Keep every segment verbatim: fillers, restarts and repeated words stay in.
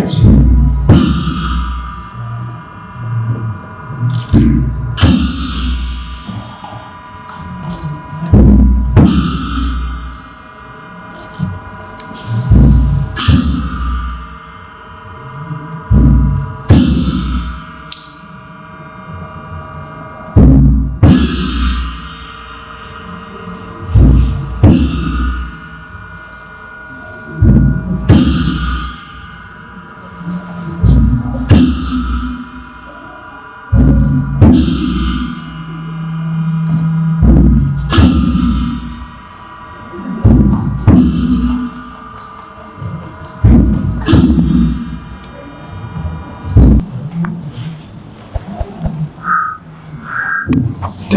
བཀྲ་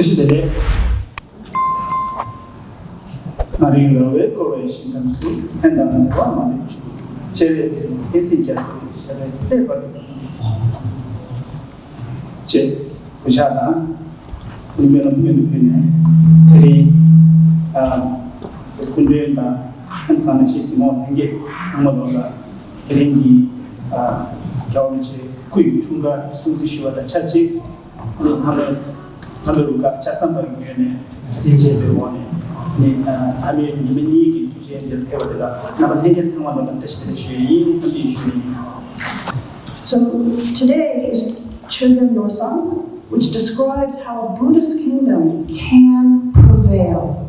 ཤིས་བདེ་ལེགས། ང་རང་རང་བས་བསྐོར་བའི་ཞིང་ཁམས་སུ། ཕན་དང་བདེ་བ་མ་ལུས་འབྱུང་། བྱེ་བའི་ཟེར་ཕན་སྲིད་རྒྱ་མཚོ། ཞབས་པད་སྲིད་པ་ལ། ཅེས་གུས་ཕྱག་དང་སྨོན་ལམ་སྔོན་དུ་ཕུལ་ནས། དེ་རིང་ཨ་སྐུ་མགྲོན་དང་། ཨ་ནི་གང་ན་ཆེ་གཟིགས་མོ་ལྷན་རྒྱས་ཚང་མ་ལོ་ལ་དེ་རིང་གི་ཨ་རྒྱལ་བ་རིན་པོ་ཆེ་སྐུ་ཡི་འཁྲུངས་སྐར་སྲུང་བརྩི་ཞུ་བ་དང་ཆབས་ཅིག་ཨ་ནི་མཐའ་མའི་མཐའ་མའི་རུ་ཁག་ལྕགས་ཟམ་པ་ཡི་ངོས་ནས་བཀའ་དྲིན་ཆེ་བའི་འོག་ནས། ཨ་ནི་ཨ་མཐའ་མའི་ཉི་མ་གཉིས་ཀྱི་དུས་ཆེན་འདིར་ཕེབས་པ་དེ་ལ་རྣམ་པ་ལྷན་རྒྱས་ཚང་མ་ལོ་ལ་བཀྲ་ཤིས་བདེ་ལེགས་ཞུ་ཡས་ཡིན། འཚམས་འདྲི་ཞུ་ཡས་ཡིན། So today is Chogyam Losang, which describes how a Buddhist kingdom can prevail.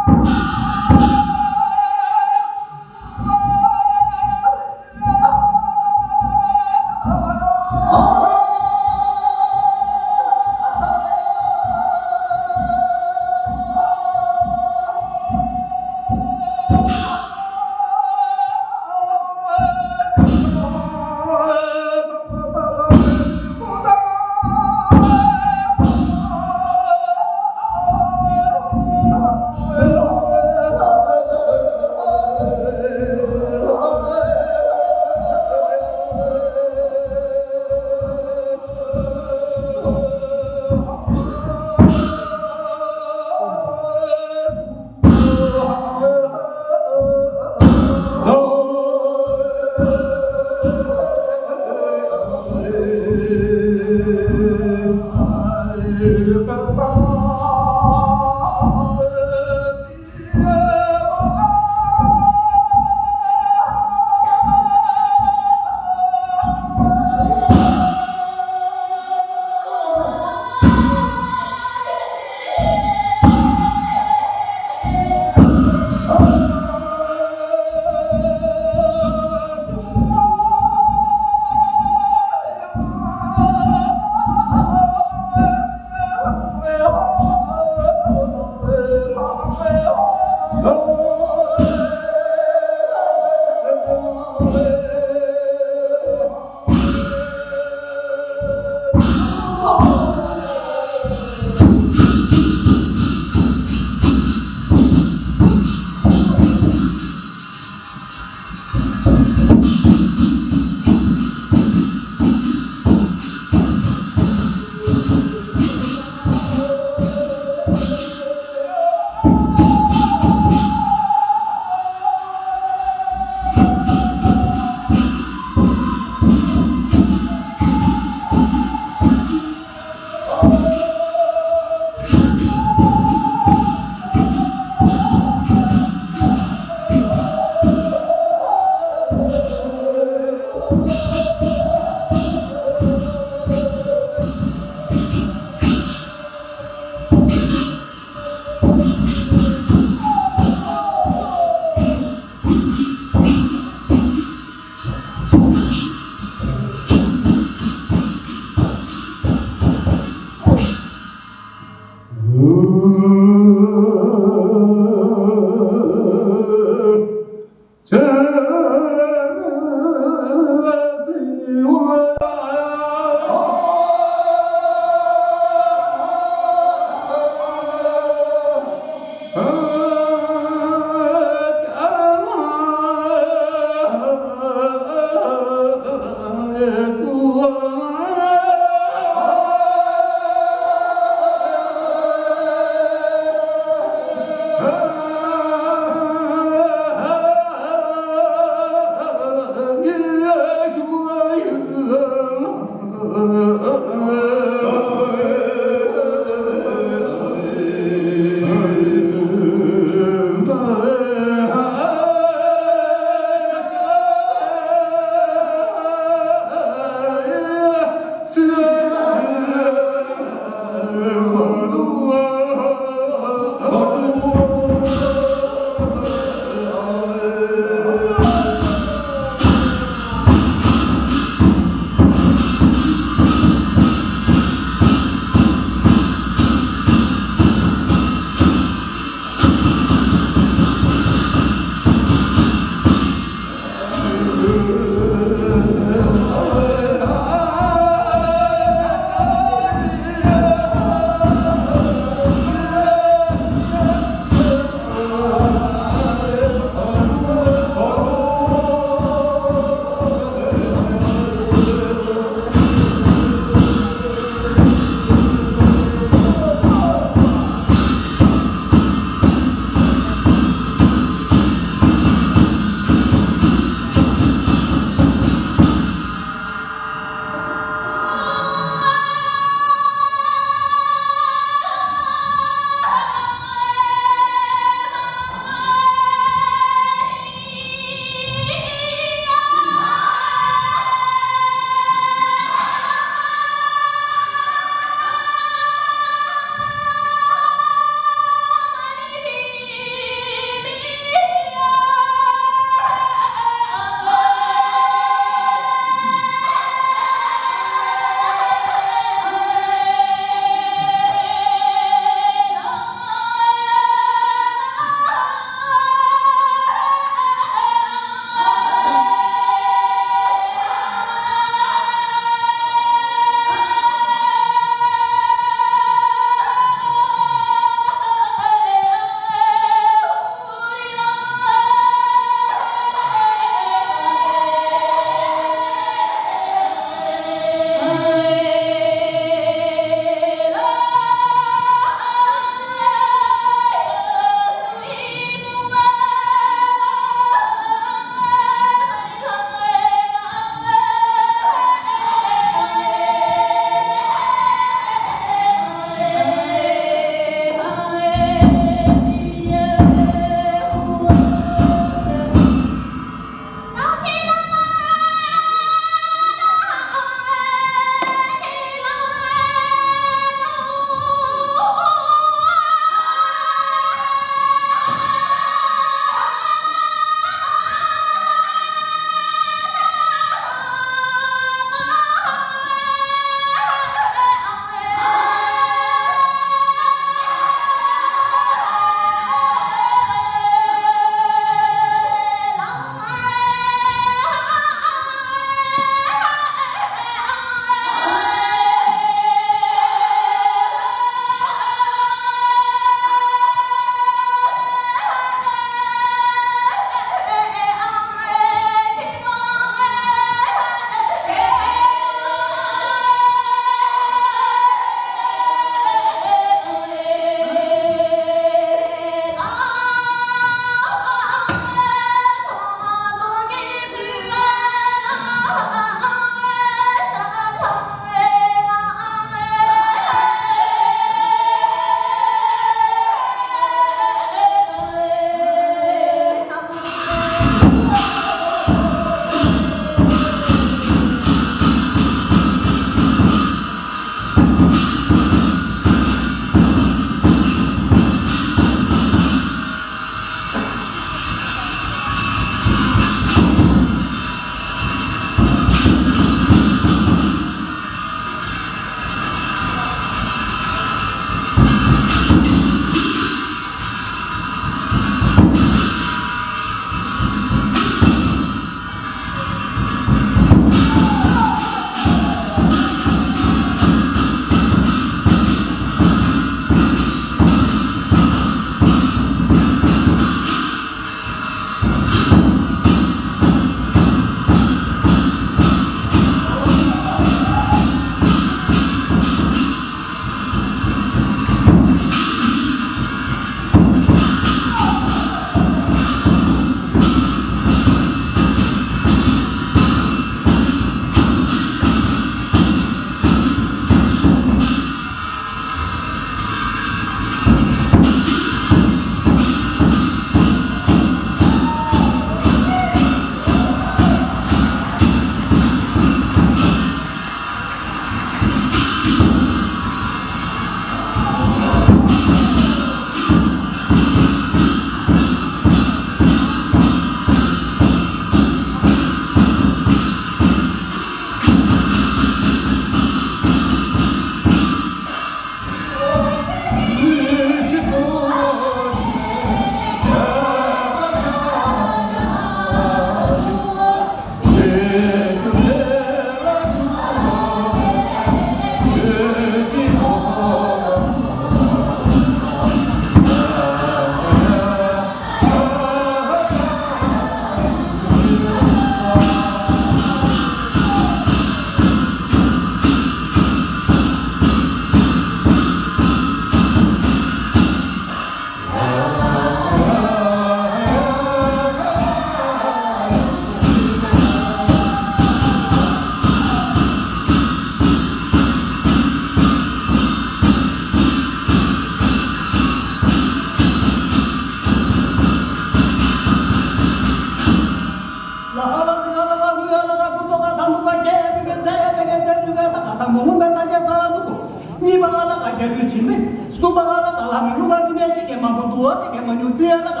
ཁྱོད་བྱིན་པས་གསུམ་པ་ལ་ལ་ལ་མི་ལུ་ག་དུ་མེད་ཅིག་གི་མང་པོ་འདུག་བ་དེ་གི་མ་ཉུང་ཚེ་ལ་ག་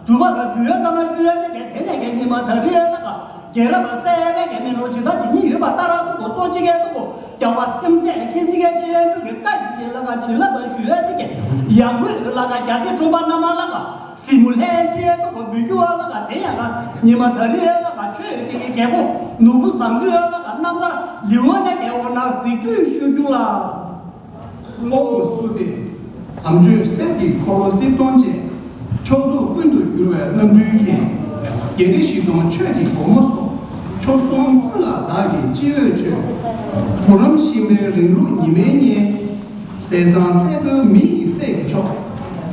དུ་བ་ག་དུ་ཡོད་ཙམ་ན་ཤུ་ཡོད་དེ་གི་དེ་ནས་གི་ཉི་མ་ད་རི་ལ་ག་རྒྱལ་རབས་ལ་སེ་བའི་གི་མི་ལོ་ཇི་ལྟ་ཇི་སྙིད་ཡོད་པ་ལྟར་དུ་གོ་ཚོགས་ཅིག་གི་དུ་གོ་རྒྱལ་བ་ཐིམ་སེ་ཁེ་སི་གི་ཆེན་པོ་གི་བཀའ་ཡི་ལ་ག་བྱིན་རླབས་ཞུ་ཡོད་དེ་གི་ཡང་བོད་ལ་ག་རྒྱ་སྡེ་ཁྲོམ་པ་རྣམས་ལ་ག་སྲིན་མོ་ལྷན་ཅིག་ཏུ་གོ་འབུལ་རྒྱུ་བ་ལ་ག་དེ་ཡང་ག་ཉི་མ་ད་རི་ལ་ག་ཆོས་ཀྱི་རྒྱལ་པོ་ནོར་བུ་བཟང་པོའི་ལ་ག་རྣམ་ཐར་ལེའུ་ན་རྒྱལ་པོ་ན་གཟིགས་འབུལ་ཞུ་རྒྱུ་ལ། སྔོན་བསུ་སྟེ། དམ་ཆོས་གསེར་གྱི་འཁོར་ལོ་རྩིབས་སྟོང་བཅས། ཕྱོགས་དུས་ཀུན་ཏུ་འགྱུར་བའི་རྣམ་འཕྲུལ་གྱིས། རྒྱལ་སྲིད་བཞི་སྟོང་ཆོས་ཀྱི་སྒོ་མོ་སོགས། མཆོག་གསུམ་ཀུན་ལ་བདག་གིས་སྤྱི་བོས་མཆོད། བུ་རམ་ཤིང་པའི་རིང་ལུགས་ཉི་མའི་གཉེན། ཟས་གཙང་སྲས་པོའི་མི་ཡི་སྲས་ཀྱི་མཆོག་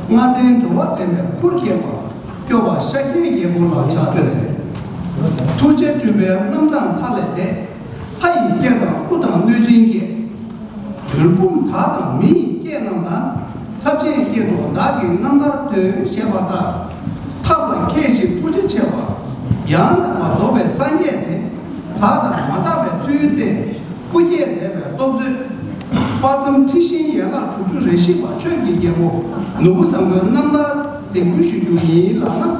ལྔ་ལྡན་འགྲོ་བ་འདྲེན་པའི་ཁུར་ཁྱེར་བ། སྐྱོབ་པ་ཤཱཀྱའི་རྒྱལ་པོ་ལ་ཕྱག་འཚལ། ཐུགས་རྗེ་སྤྲུལ་པའི་རྣམ་གྲངས་མཐའ་ལས་འདས། ལྷ་ཡི་སྐད་དང་ཀླུ་དང་གནོད་སྦྱིན་སྐད། གྲུལ་བུམ་དག་དང་མི་ཡི་སྐད་རྣམས་དང་། ཐབས་ཅན་སྐད་དུ་བདག་གི་རྣམ་ཐར་སྟོན་ཞེས་པ་ལྟར། ཐབས་ལ་མཁས་ཤིང་ཐུགས་རྗེ་ཆེ་བ། ཡང་དག་པར་རྫོགས་པའི་སངས་རྒྱས་ཏེ། དག་དང་མ་དག་པའི་ཚུལ་བསྟན། སྐུ་བསྐྱེད་མཛད་པའི་སྟོབས་མཛོད། དཔག་བསམ་འཁྲི་ཤིང་ཡན་ལག་དྲུག་ཅུ་རེ་བཞི་པ་ཆོས་ཀྱི་རྒྱལ་པོ་ནོར་བུ་བཟང་པོའི་རྣམ་ཐར་གཟིགས་འབུལ་ཞུ་རྒྱུ་ཡིན་ལགས་ན།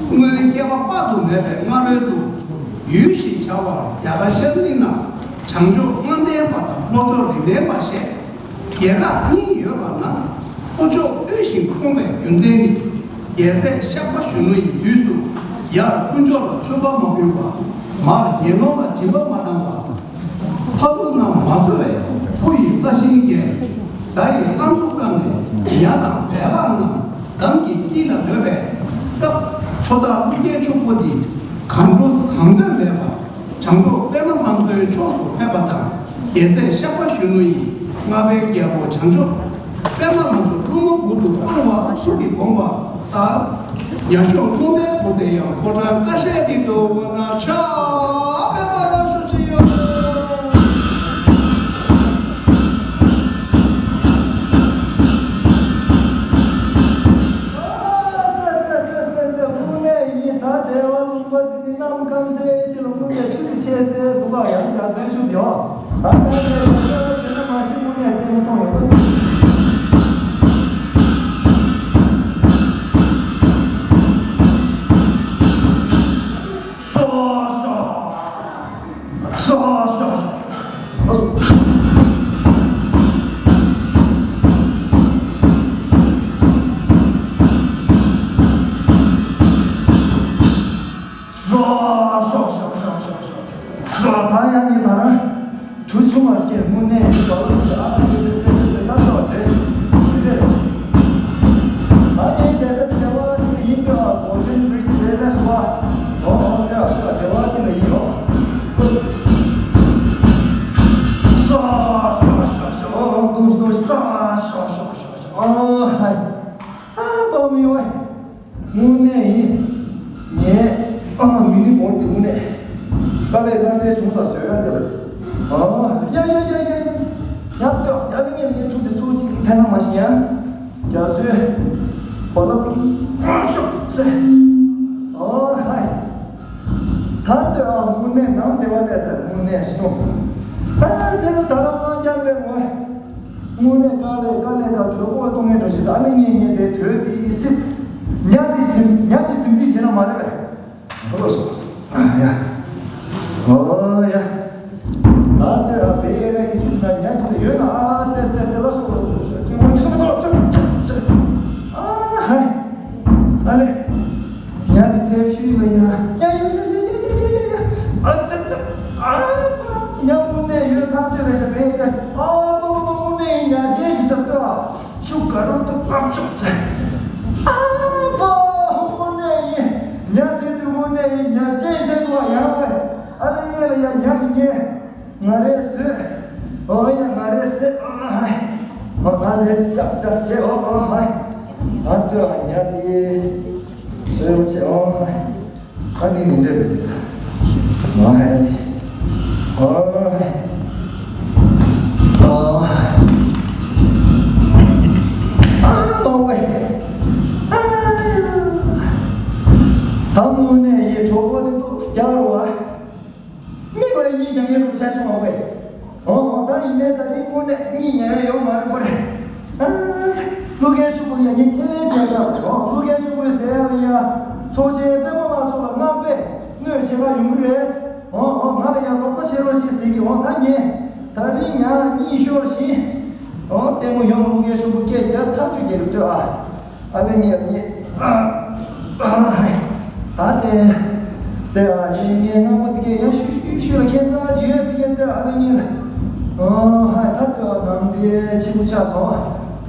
སྔོན་བསྐལ་པ་དཔག་ཏུ་མེད་པའི་སྔ་རོལ་དུ། ཡུལ་ཞེས་བྱ་བར་རྒྱ་གར་ཤར་གླིང་ན། བྱང་ཕྱོགས་ལྔ་ལྡན་པ་དང་ལྷོ་ཕྱོགས་རིགས་ལྡན་པ་ཞེས། རྒྱལ་ཁག་གཉིས་ཡོད་པ་ན། ལྷོ་ཕྱོགས་དབུས་བཞིན་ཁོངས་པའི་རྒྱུ་མཚན་ནི། རྒྱལ་སྲས་ཤག་པ་གཞོན་ནུ་ཡི་དུས་སུ། ཡར་དཀོན་མཆོག་ལ་མཆོད་པ་མ་ཕུལ་བ། མར་ངན་སློང་ལ་སྦྱིན་པ་མ་བཏང་བ། ལྷ་ཀླུ་རྣམས་མ་གསོལ་བས་བུ་ཡི་བླ་ཤིང་རྒྱལ། མདའ་ཡི་རླངས་ཚུབ་བཀང་ནས་ཉ་དང་བལ་པ་རྣམས་འདམ་གྱི་དཀྱིལ་ལ་སྡོད་པའི་སྐབས། ཚོ་བདག་ཀླུ་རྒྱལ་ཕྱུག་པོ་འདི་གང་འགྲོ་གང་འདོད་མེད་པར། བྱང་ཕྱོགས་པདྨ་ལྷ་མཚོའི་ཕྱོགས་སུ་ཕེབས་པ་དང་། རྒྱལ་སྲས་ཤག་པ་གཞོན་ནུ་ཡིས་མངའ་བའི་རྒྱལ་པོ་བྱང་ཕྱོགས་པདྨ་ལྷ་མཚོ་ཀླུ་མོ་འབུར་དུ་བཏང་བ་ཤུགས་ཀྱིས་དགོངས་པ་ལྟར། ཉ་གཤོག་སྔོན་པོའི་འབུར་དེ་ཡང་ཕོ་བྲང་ཀ་ཤའི་སྟེང་དུ་འོ་ན་ཆ་པདྨ་ལ་ཤོག་ཅི་ཡོད། ཙེ་ཙེ་ཙེ་ཙེ་ཙེ། དངོས་གནས་ཡིན། ད་བདེ་བ་ལུང་པ་འདི་ནི་གནམ་སྐམ་སའི་ཕྱི་ལ་དངོས་གནས་ཆུ་དེ་ཆེ་སའི་འདུག་ག་ཡང་རྒྱ་མཚོའི་ཆུ་དེ་འོ། ད་ལྟ་ནས་ཡང་བཤད་པ་བྱས་ན་མ་གཞི་དངོས་གནས་བལྟས་ན་མཐོང་ཡོང་གི་སོང་། ཤོག་ཤོག་ཤོག་ཤོག་ཤོག་ཤོག་ཤོག་ཤོག་ཤོག་ཤོག་ད་ཡང་ནི་ད་རང་གྲུ་ཆུང་བ་སྐྱེས་དངོས་གནས་ཡིན་པ་ཨ་ཙི་ཙི་ཙི་ཙི་ཙི་ལྟ་ཚོ་རེད་མི་འདྲ། ད་ངའི་བསྡད་ས་དེ་བ་ཅི་ནས་ཡིན་ཏེ་ཨ་གོ་ཆེན་རིགས་དེ་ལས་སུ་བ་འོ་འོ་དེ་ཨ་དེ་བ་ཅི་ནས་ཡིན་རོགས། ཤོག་ཤོག་ཤོག་ཤོག་ཨོ་དུང་དུང་ཤོག་ཤོག་ཤོག་ཤོག་ཤོག་ཨོ་ཧའི་ཨ་པ་མི་ཝའི། དངོས་གནས་ཡིན། ངས་ཨ་མི་ནི་བོར་དེ་དངོས་གནས། དཀའ་ལས་ཁ་གསལ་བྱུང་ས་བཟོས་ཡ་དེ་ལ། ཨ་ཡ་ཡ་ཡ་ཡ་ཡ། ཡ་ཏོ་ཡ་ཏི་ངས་ངས་ཕྲུ་དེ་ཚོ་གཅིག་ཐན་ན་མ་ཤི་ཡ། རྒྱ་མཚོའི་བ་ལ་ཏི་ཨ་ཤོག་སེ། ཨ་ཧའི། ད་ལྟོས་ཨ་དངོས་གནས་ནང་བདེ་བ་གནས་ཚར་དངོས་གནས་སོང་། ད་ཚེ་ད་རང་ང་རྒྱབ་ལས་ངོ་། དངོས་གནས་དཀའ་ལས་དཀའ་ལས་ཀ་གྲོད་ཁོག་གཏོང་ངེས་འགྲོ་ཞིག་ཟ་ནས་ངས་ངས་དེ་དོད་དེ་སྲིད། ཉ་དེ་སེམས་ཉ་དེ་སེམས་ཚིག་བྱེད་ན་མ་རེད་པས། ཨོ་སོ། ཨ་ཡ། ཨོ་ཡ། ད་ལྟོས་ཨ་བེ་ཨེ་ར་གི་ཆུ་ན་ཉ་ཅིག་ཡོད་ན་ཨ་ཙེ་ཙེ་ཙེ་ལ་སོ། ཅི་མོ་ཉི་སོ་མ་ཏོ་ལ་སོ། ཨ་ཧའི། ཨ་ལེ། ཉ་དེ་ཐེབས་ཤིག་ལ་ཡ། ཡ་ཡ་ཡ། ཨ་ཙི་ཙི། ཨ་ཉ་དངོས་གནས་ཡོད་ཐག་ཆོད་རེད་ཤག་བེ་ཨེ་ར། ཨ་པ་པ་པ་དངོས་གནས་ཡིན་ཉ་ཅན་ཞིག་ཟེར་ཏོ། ཤུ་ག་རུ་ཏུ་ཨ་ཤོག་ཙེ། ཨ་པ་དངོས་གནས་ཡིན། ཉ་ཟེར་དུས་དངོས་གནས་ཡིན་ཉ་ཅན་ཟེར་དུས་ཡང་བས། ཨ་ལེ་ངས་ལ་ཡ་ཉ་དེ་ཉན། ང་རེ་སོས། ཨོ་ཡ་ང་རེ་སོས། ཨ་ཧའི། ཨོ་ད་ལེ་ཅག་ཅག་བྱེད། ཨོ་ཨ་ཧའི། ཨ་ཏོ་ཨ་ཉ་དེ་སོས་བྱེད། ཨོ་ཧའི། ཨ་ནི་མི་འདྲ་བའི་ཨ་ཧའི། ཨ་ནི་ཨོ་ཧའི། ཨ་ཨ་ཨོ་ཝེ། ཨ་ཡ། ད་དངོས་གནས་ཡིན་གྲོགས་པོ་དེ་ཏོག་ཙམ་རྒྱག་རོགས་ཨ། མིག་ལ་གཉིད་རྒྱག་མཁན་རུ་ཆ་བྱུང་བ་བས། འོ་འོ་ད་ཡིན་ནའི་ད་རིང་དངོས་གནས་གཉིད་ཉལ་ཡ་ཡོད་མ་རེད་གོ་རེད། ཀླུ་རྒྱལ་ཕྱུག་པོ་ཡ་ངས་ཁས་ལེན་བྱས་ས། ཨོ་ཀླུ་རྒྱལ་ཕྱུག་པོའི་ཟེར་ཡ་ལ་ཡ། ཚོགས་ཆེན་པད་མ་ལ་སོགས་ལ་བསྔགས་པས་གནོད་བྱེད་ལ་ཡོང་གི་རེད། ཨོ་ཨོ་ང་ལ་ཡ་རོགས་པ་བྱེད་རོགས་ཞེས་ཟེར་གི། ཨོ་ད་ངས་ད་རིང་ཉག་གཉིད་ཤོར་ཞིང་། ཨོ་ལྟད་མོ་ཡོང་། ཀླུ་རྒྱལ་ཕྱུག་པོ་སྐད་རྒྱབ་ཐག་ཆོད་རྒྱག་གི་ལྟོས་ཨ། ཨ་ལེ་ངས་ངས། ད་དེ་དེ་ཨ་ནི་ངས་སྔ་མོ་དེ་གས་ཡང་ཤུ་ཤུ་ཤུ་ལ་ཁྱད་མཚར་ཅིག་ཡོད། དེ་གས་དེ་ཨ་ལེ་ངས་ཨ་ཧ་ད་དེ་ཨ་ནམ་དེ་ཆི་མོ་ཆགས་སོང་།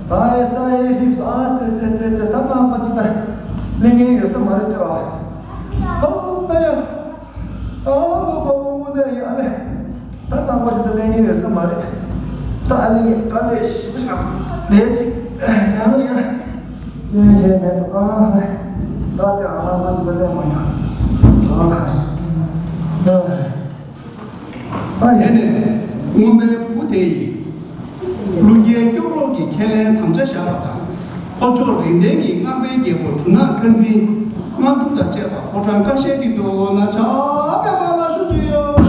ད་ཨེ་ས་ཨེ་ཧིབ་ཨ་ཙེ་ཙེ་ཙེ་ཙེ། ད་ནང་པ་ཅིག་ད་ལེ་ངས་ཡོད་ས་མ་རེད་དེ་ཨ། ཨ་ཨ་ཡ། ཨ་ཨ་ཨ་ཨ་ཨ་ཨ་ཨ་ལེ། ད་ནང་པ་ཞིག་ཏུ་གླེང་ངེས་ཡོད་ས་མ་རེད། ད་ཨ་ནི་ངས་དཀའ་ལས་ཞེ་པོ་ཞིག་ལས་ཅིག་ཉམས་ཡ། སྐྱོན་ཁྱད་མེད་དོ། ཨ་ཧ། ད་དེ་ཨ་ནང་པ་ཞིག་ཏུ་གླེང་མ་ཡོང་། ཨ་ཧ། ཨ་ཧ། ཨ་ཡ། དེ་ནས་རྔོན་པའི་བུ་དེ་ཡིས། ཀླུ་རྒྱལ་སྐྱོབ་རོགས་ཀྱི་ཁས་ལེན་དམ་བཅའ་བཞག་པ་དང་། ལྷོ་ཕྱོགས་རིན་ལྡན་གྱི་སྔགས་པའི་རྒྱལ་པོ་གྲུ་ནག་ཁ་འཛིན་སྔགས་དྲུང་དང་བཅས་པ་ཕོ་བྲང་ཀ་ཤའི་སྟེང་དུ་ན་ཆ་པད་མ་ལ་བཞུགས་ཀྱི་ཡོད།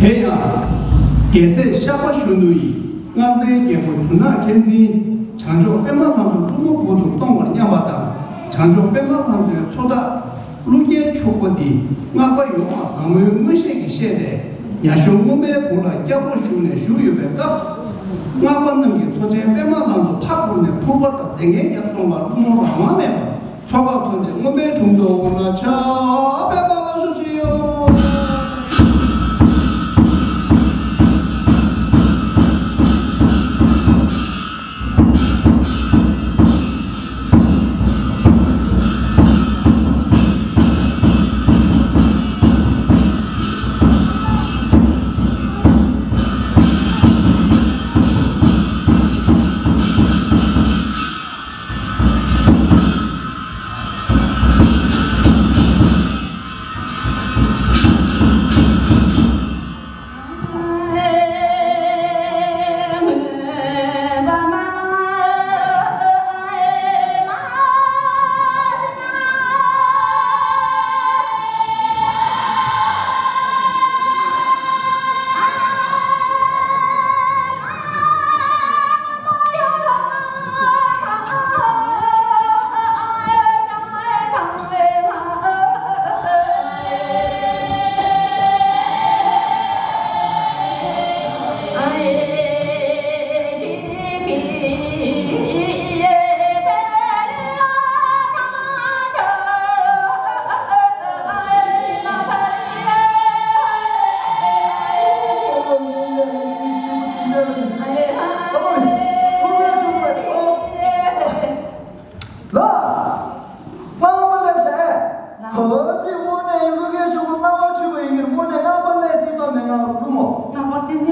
དེ་ཡང་རྒྱལ་སྲས་ཤར་པ་གཞོན་ནུ་ཡིས་སྔགས་པའི་རྒྱལ་པོ་གྲུ་ནག་མཁས་འཛིན་བྱང་ཕྱོགས་པད་མ་ལྷ་མཚོ་ཀླུ་མོ་བོ་དུ་གཏོང་བར་མཉམ་པ་དང་། བྱང་ཕྱོགས་པད་མ་ལྷ་མཚོའི་མཚོ་བདག་ཀླུ་རྒྱལ་ཕྱུག་པོ་འདིས་སྔགས་པ་ཡོངས་ལ་ཟབ་མོའི་མངོན་ཤེས་ཀྱིས་བཤད་དེ། ཉ་གཞོན་རྔོན་པའི་བུ་ལ་སྐྱབས་འགྲོ་ཞུས་ནས་བཞུགས་ཡོད་པའི་སྐབས། སྔགས་པ་རྣམས་ཀྱིས་མཚོ་ཆེན་པད་མ་ལྷ་མཚོ་མཐའ་བསྐོར་ནས་ཕུར་པ་དང་རྫས་ངན་བརྒྱབ་སོང་བར་ཀླུ་མོ་རང་དབང་མེད་པར། མཚོ་ཁར་ཐོན་ཏེ་རྔོན་པའི་དྲུང་དུ་འོ་ན་ཆ་པད་མ་ལ་བཞུགས་ཀྱི་ཡོད།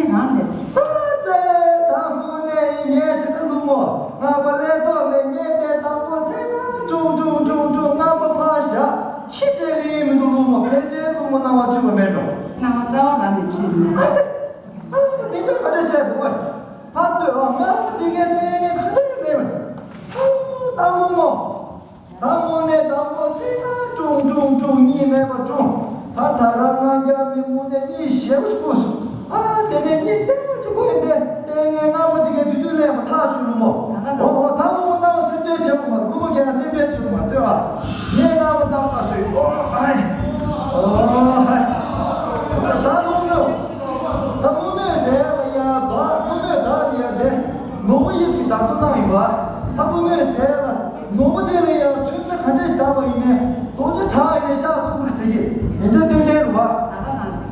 རང་ལས་སོ། ཨ་ཙེ། ད་དངོས་གནས་ཡིན། ངའི་ཆེད་དུ་སློང་མོ་ལྔ་པ་ལས་ཐོག་མེད་ཉེས་དེ། དང་པོ་ཚེ་ན་ཀྲུང་ཀྲུང་ཀྲུང་ཀྲུང་། ལྔ་པ་ཕར་བཞག་ཤི་རྗེས་ལེན་མི་འདུག་སློང་མོ། ཕལ་ཆེར་སློང་མོ་སྣང་བ་འཁྲུལ་པ་མེད་འགྲོ། སྣང་བ་རྩ་བ་རང་ནས་འཁྲུལ་མེད། ཨ་ཙེ། ཨ་དེ་འདྲ་ག་འདྲ་བྱས་འདུག་ཨ། ད་ལྟོས་ཨ། ལྔ་པ་དེ་གའི་ལྟས་ངན་ག་འདྲ་ལས་མིན། ཨ་ད་སློང་མོ། ད་དངོས་གནས་དང་པོ་ཚེ་ན་ཀྲུང་ཀྲུང་ཀྲུང་། གཉིས་མེད་པ་ཀྲུང་། ད་ད་ར་ལྔ་བརྒྱ་མི་དངོས་གནས་གཉིད་ཞེ་པོ་ཞིག་ཁུག་སོང་། ཨ་དེ་ནས་གཉིད་ལྟད་མོ་ཞིག་ཁུག་ཡིན་ཏེ། ལྟས་ངན་ལྔ་པོ་དེ་གའི་དུས་དུས་ལེན་པ་ཐག་ཆོད་སློང་མོ། འོ་འོ། ད་སློང་མོ་སྣང་བ་སེམས་ཁྲལ་བྱེད་དགོས་མ་རེད། སློང་མོ་ག་ཡང་སེམས་ཁྲལ་བྱེད་དགོས་མ་རེད། ལྟོས་ཨ། ངས་ལྔ་པོ་ཏག་ཏག་བཟོས། ཨོ་ཨ་ཧེ། ཨོ་ཧེ། ད་སློང་མོ། ད་སློང་མོས་ཟེར་ཡ་ལ་ཡ་བ། སློང་མོས་བདག་ལ་ཡ་དེ། ནོར་བུ་དབྱིབས་ཀྱི་བདག་ཏུ་གནང་ཡིན་པ། ད་སློང་མོས་ཟེར་ཡ་ལ། ནོར་བུ་དེ་ལ་ཡང་མཚོན་ཆ་ག་འདྲས་བཏགས་པ་ཡིན་ནའི། རྡོ་རྗེ་བྲག་ཡིན་ནའི་ཤ་ཐུག་པར་ཟེར་གི། དེ་འདྲ་ཏན་ཏན་རེད་བ།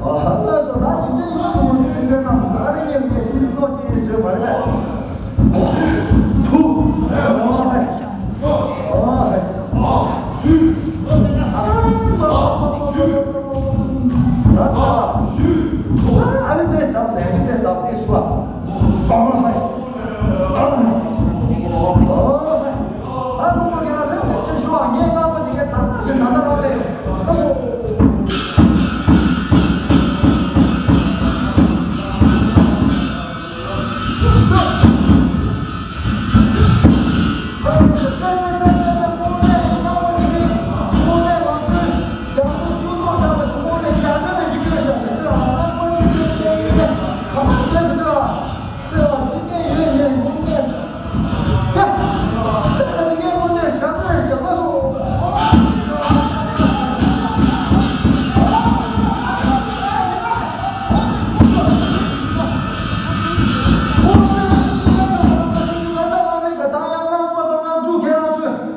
ཨ་ལྟོས་སོ། ད་དེ་འདྲ་ཡིན་ན་ཁོ་མོ་ཚིག་འགྲེལ་གནང་། ཨ་རི་ཉིན་གྱི་ཁྲིད་ཀློག་ཅིག་ཡིན་བཟོས་པ་རེད་པས། ཐུག་ཨོ་ཧེ། ཨོ་ཧེ། ཨ་མ་མ་མ་མ་མ། ཨ་ལི་ཏེ་སྟབས་ལེ། ཨ་ལི་ཏེ་སྟབས་ལེ་ཤུ་བ། ཨོ་ཧེ།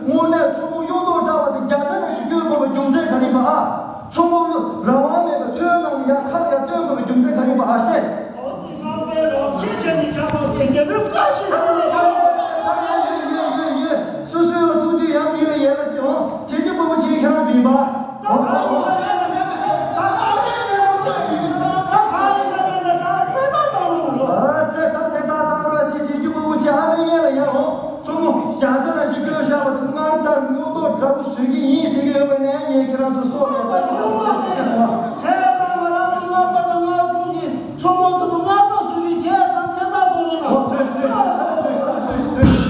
དངོས་གནས་མཚོ་མོ་གཡུ་མདོག་བཀྲ་བ་དེ་རྒྱ་ཚ་ནང་བཞིན་སྐྱོད་དགོས་པའི་རྒྱུ་མཚན་ག་རེ་ཡིན་པ་ཨ། མཚོ་མོ་རང་དབང་མེད་པའི་མཚོའི་ནང་ལ་ཡར་ཁ་ལ་ཡར་སྟོན་དགོས་པའི་རྒྱུ་མཚན་ག་རེ་ཡིན་པ་ཨ་ཤེས། ཨོ་ཙི། ཁང་པའི་རོགས་ཤེས་བྱས་ནས་རྒྱག་པ་དེ་རྒྱལ་པོའི་བཀའ་བཞིན་དུ་ལས་ཀྱང་། ཡོད་ཡོད་ཡོད་ཡོད། སོ་སོའི་ལ་ཐུག་དུས་ཡང་མི་ལ་ཡར་ལ་དེ་འོང་། བྱེད་ཀྱི་སྤོ་བོ་བྱེད་ཁྱེད་རང་ཚོ་ཡིན་པ། ད་ག་རེ་ཡིན་པ་ཅི་ཡིན་ན། ད་ག་རེ་ཡིན་པ་ཅི་ཡིན་ན། ད་ཚེ་ཐར་བཏང་རོགས། ཨ་ཙི། ད་ཚེ་ཐར་བཏང་རོགས་ཞེས་བྱེད་ཀྱི་སྤོ་བོ་བྱེད། ཨ་ལེ་ངེད་ལ་ཡར་འོང་། མཚོ་མོ་རྒྱ་ཚ་ནང་བཞིན་སྐྱོད་བཞག་པ་དེ་སྔར་ལྟར་མངོན་རྟོགས་དྲག་པོ་བཟོས་ཀྱི་ཡིན་ཟེར་གྱི་ཡོད་པ་ནས། ངས་ཁྱེད་རང་ཚོ་སྲོག་ལ་ཡང་ལྟ་ཅི་ལྟ་བུ་བྱེད་ཅི་བྱེད་སོང་ང་། བྱས་ཙང་ང་རང་ཚོ་ལྔ་པ་དང་ལྔ་དྲུག་གིས་མཚོ་མོ་དེ་ཚོ་མངའ་བདག་བཟོས་ཀྱི། བྱས་ཙང་ཚེ་ཐར་གཏོང་རོགས་གནང་། ཨོ་ཟོས་ཟོས་ཟོས་ཟོས་ཟོས།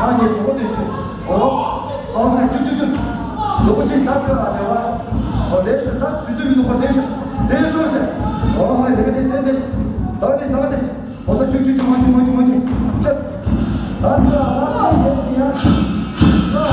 ཨ་ནི་ཞོགས་པ་དེ་ཤོད། ཨོ། ཨོ་ཧ་ཏུ་ཏུ་ཏུ། ལོ་ཅིག་ད་ཐོས་པ་རེད་བ། ཨོ་ལེ་ཤོད། ད་དུས་ཚོད་མི་འདུག་ག་ལེ་ཤོད། ལེ་ཤོད་ཟེར། ཨོ་ཧ་དེ་ག་དེ་དེ་དེ། ད་དེ་ད་དེ། ཨོ་ད་ཏུ་ཏུ་ཏུ། མ་ཏུ་མ་ཏུ་མ་ཏུ། ད་ད་ད་དེ་ཡ། ད་ད་དེ་ཡ།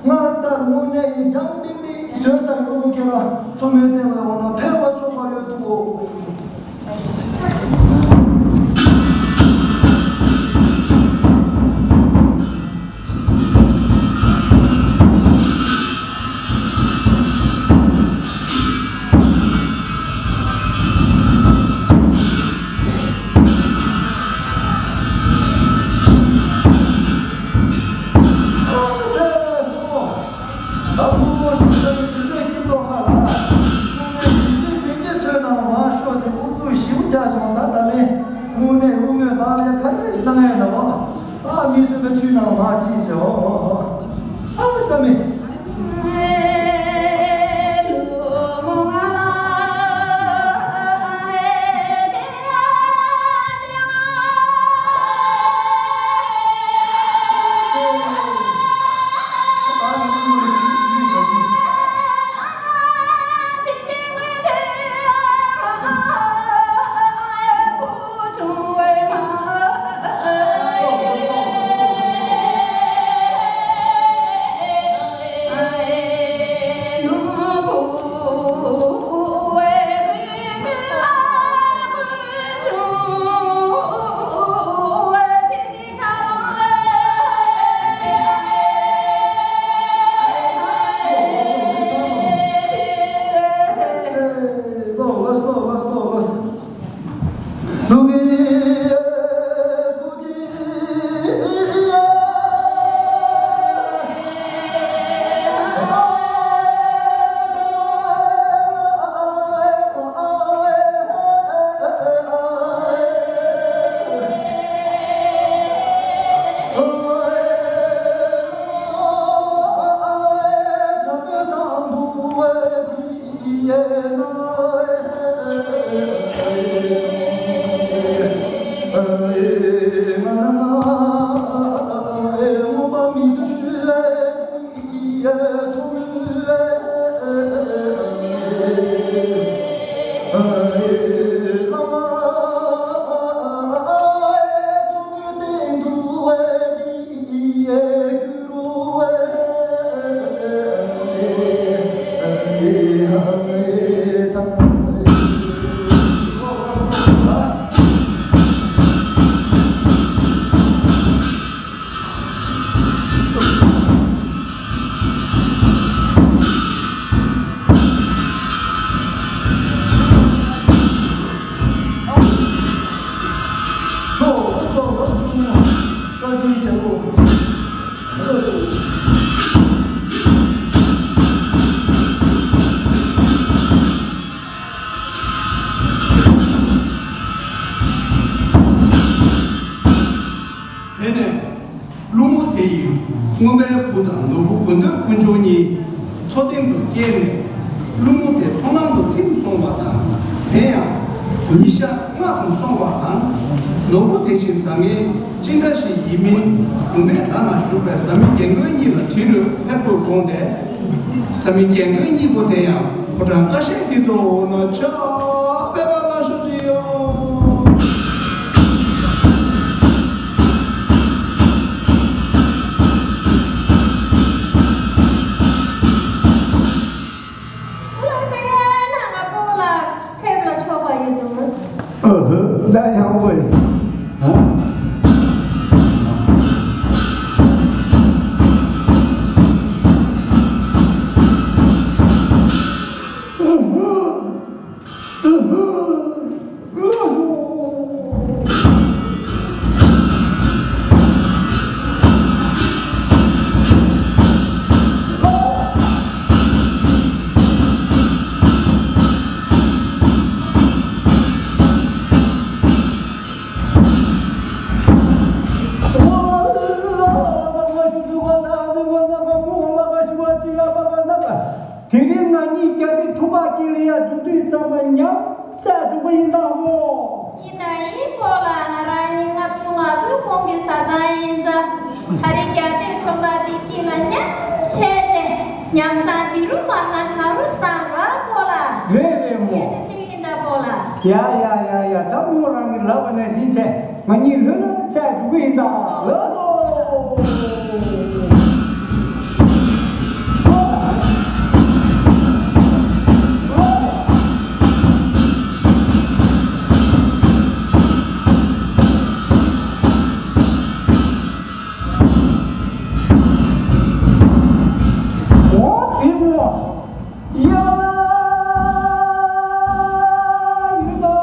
སྔར་ལྟར་དངོས་གནས་ཡིན་ཀྱང་ཏིང་ཏིང་བཟོས་ཙང་ཡོང་མི་ཁྱེད་རང་མཚོ་མོའི་སྟེང་ལ་འོང་ན་ཕན་པ་ཆོག་པ་ཡོད་འདུག་གོ། ད་ཕུ་བོ་ཞུ་ས་ཡི་དུས་ཚོད་ཀྱི་ཐོག་ཁ་ལ། དངོས་གནས་མི་རྗེ་མི་རྗེ་ཚོའི་ནང་མ་ཤོག་ཟེར་ཨུ་ཚུགས་ཞིབ་རྒྱག་སོང་། ད་ད་ལན་དངོས་གནས་དངོས་དངོས་ད་ལན་ག་རེ་གནང་ཡ་ན་བ། ད་མི་སེམས་པའི་ཆུའི་ནང་མ་ཅི་བྱེད། ཨོ་ཨོ་ཨོ། ཨ་ཙམ་མེད། དེ་ནས་ཀླུ་མོ་དེ་ཡིས་རྔོན་པའི་བུ་དང་ནོར་བུ་དགོས་འདོད་དཀོན་མཆོག་གཉིས་མཚོ་སྟེང་དུ་བསྐྱལ་ནས། ཀླུ་མོ་དེ་མཚོ་ནང་དུ་ཐིམ་སོང་བ་དང་། དེ་ཡང་ཉིན་ཞག་ལྔ་ཙམ་སོང་བ་དང་། ནོར་བུ་དེ་བཞིན་བཟང་ངན་ཅི་འདྲ་ཞིག་ཡིན་མིན་བུམ་པའི་མདའ་ན་བཞུགས་པའི་བཟའ་མི་རྒན་རྒོན་གཉིས་ལ་དྲིས་རུ་ཕེབས་དགོས་དགོངས་ཏེ། བཟའ་མི་རྒན་རྒོན་གཉིས་པོ་དེ་ཡང་ཕོ་བྲང་ཀ་ཤའི་སྟེང་དུ་འོ་ན་ཆ་པེ་པ་ལ་ཤོག་ཅི་ཡོང་། ཁོ་ལ་སེང་ན་ང་པོ་ལ་ཐེབས་ལ་ཆོག་པ་ཡོད་དུས། ཨ་ཧུ། ད་ཡག་པོ་ཡིན། ཨ། ཨ་ཧུ། ཨ་ཧུ། ཨ་ཧུ། ཡིན་ད་གོ། ཡིན་ན་ཡིན་གོ་ལ། ང་རང་ཉིད་ལྔ་བཅུ་ང་དགུ་གོང་གི་བཟའ་ཚང་ཡིན་ཙང་། ད་རེས་རྒྱལ་བསྟན་ཁྲོམ་པ་འདི་དཀྱིལ་ལ་མཉམ་བྱས་བྱས། མཉམ་བཟང་འདི་རུ་མ་བཟང་ག་རུ་བཟང་བ་གོ་ལ། རེད་རེད་མོ། བྱས་བྱས་ཕེབས་ཡིན་ད་གོ་ལ། ཡ་ཡ་ཡ་ཡ། ད་མོ་རང་གི་ལབ་པ་ནང་བཞིན་བྱས། ང་གཉིས་ལྷོད་ལྷོད་བྱས་འགྲོ་གི་ཡིན་ད། ལོ། འོ་དེ་མོ། ཡ། ཡིན་ནོ།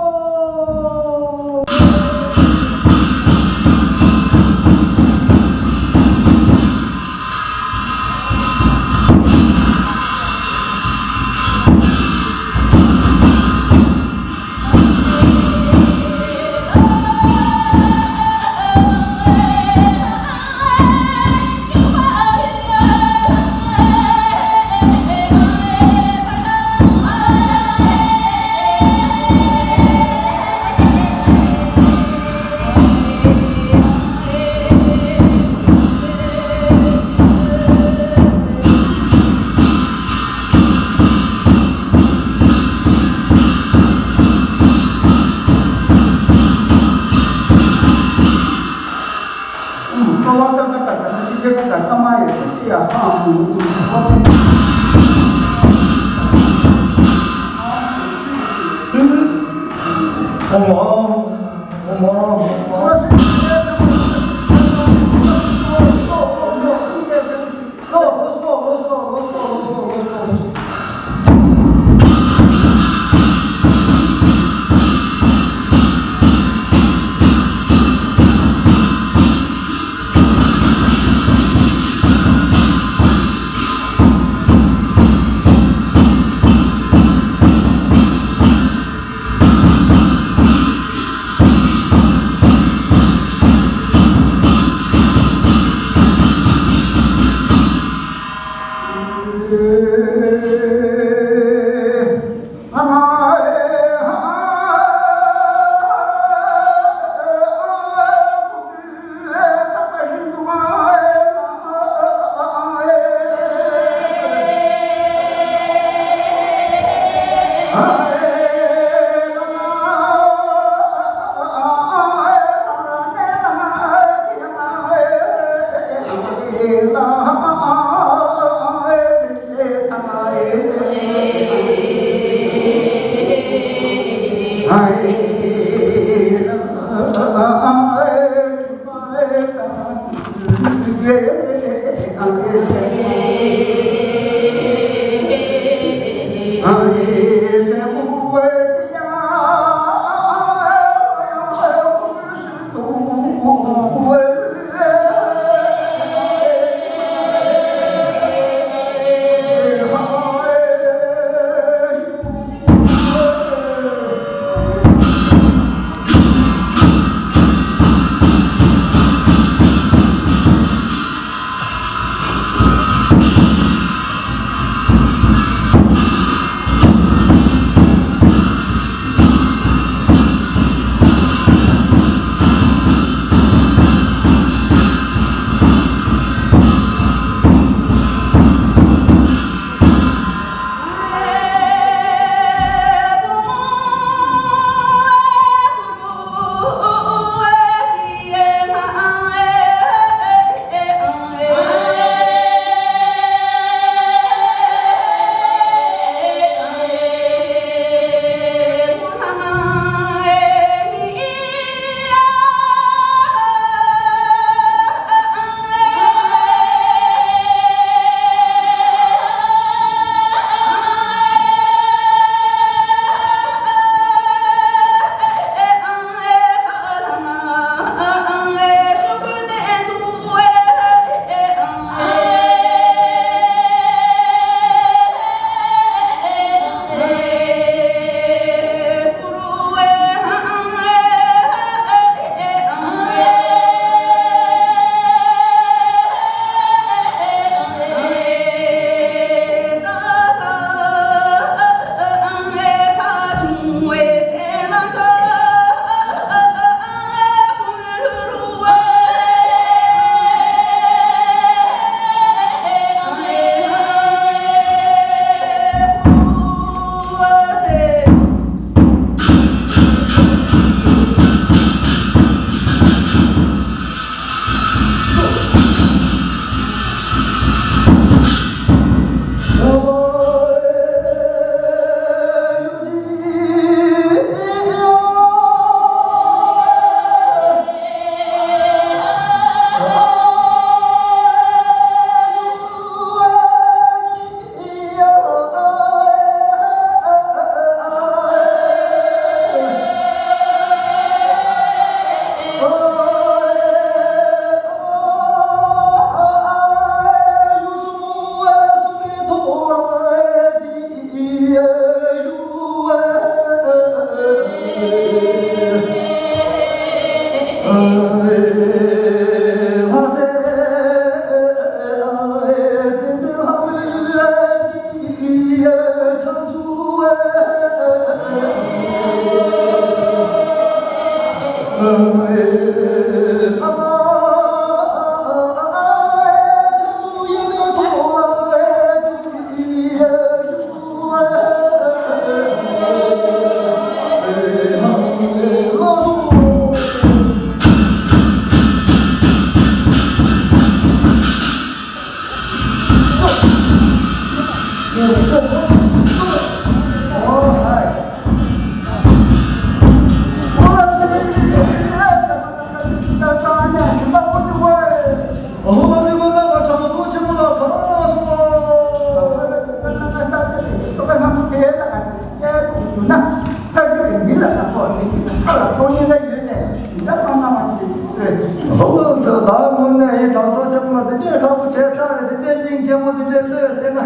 ཧོ་ལོ་སོ། ད་དངོས་གནས་ཡིན། དྲང་སྲོང་ཆེན་པོ་ལ་དེ་འདྲའི་ཁག་པོ་བྱས་ཚར་རེད། དེ་འདྲའི་སྙིང་རྗེ་མོ་དེ་འདྲའི་ལོས་ཟེར་ན།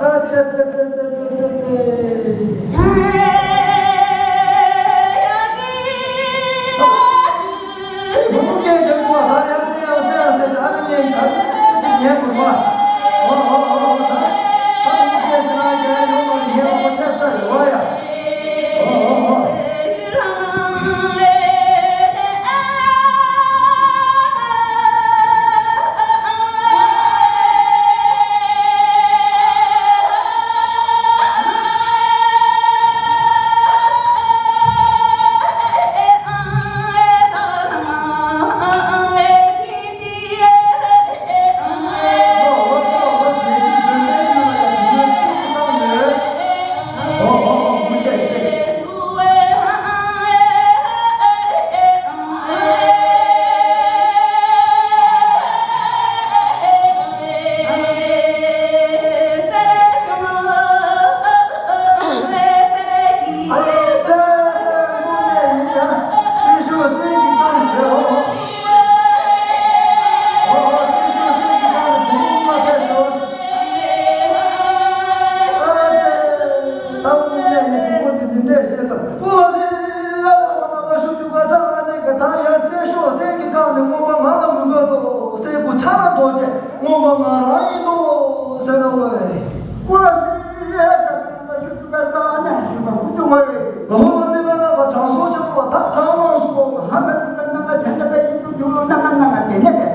ཨ་ཙེ་ཙེ། ཨེ། བུ་མོ་སྐད་རྒྱག་གི་འདུག་ད་ཡ་ཙེ་ཡ་ཙེ་ཡ་ཟེར་བྱས། ཨ་ནི་ངས་ག་རེ་ཟེར་ཅིག་ཉན་དགོས་མ། ཨོ་ཨོ་ཨོ། ད་ད་བུ་མོ་སྐད་ཟེར་ན་རྒྱལ་ཡོང་བ་ཉན་ལོག་པ་ཐེབས་ཚར་རེད་བ་ཡ། ཨོ་ཨོ་ཨོ། ད་དངོས་གནས་ཡིན། བུ་མོ་འདི་འདི་འདྲས་བཤད་སོང་། སྐུ་ལ་སྲིད་ལ་ལ་བ་ན་ལ་ཤུ་རྒྱུ་ག་ཚ་ཨ་ནི་ག་ད་ཡ་སེ་ཤོ་སེ་གི་གང་ནས་མངོན་པ་ང་ལ་མི་དགོས་དོ། སེ་གུ་ཆ་ན་དོ་ཅེ་མངོན་པ་ང་རང་ཡིན་དོ་ཟེར་ན་བས། སྐུ་ལ་སྲིད་ལ་ལ་ཤུ་རྒྱུ་ག་ཚ་ཨ་ནི་ཤུ་མ་བུ་དུ་བས། ཧོ་ལ་སྲིད་ལ་ལ་བ་དྲང་སྲོང་ཆེན་པོ་ལ་ད་དྲང་མང་སུ་བོ། ཧ་ལ་སྲིད་ལ་ལ་ལ་དེ་ནས་བས་ཡིན་ཚུལ་འདུག་ལ་ལ་ལ་ལ་དེ་ནས་བས།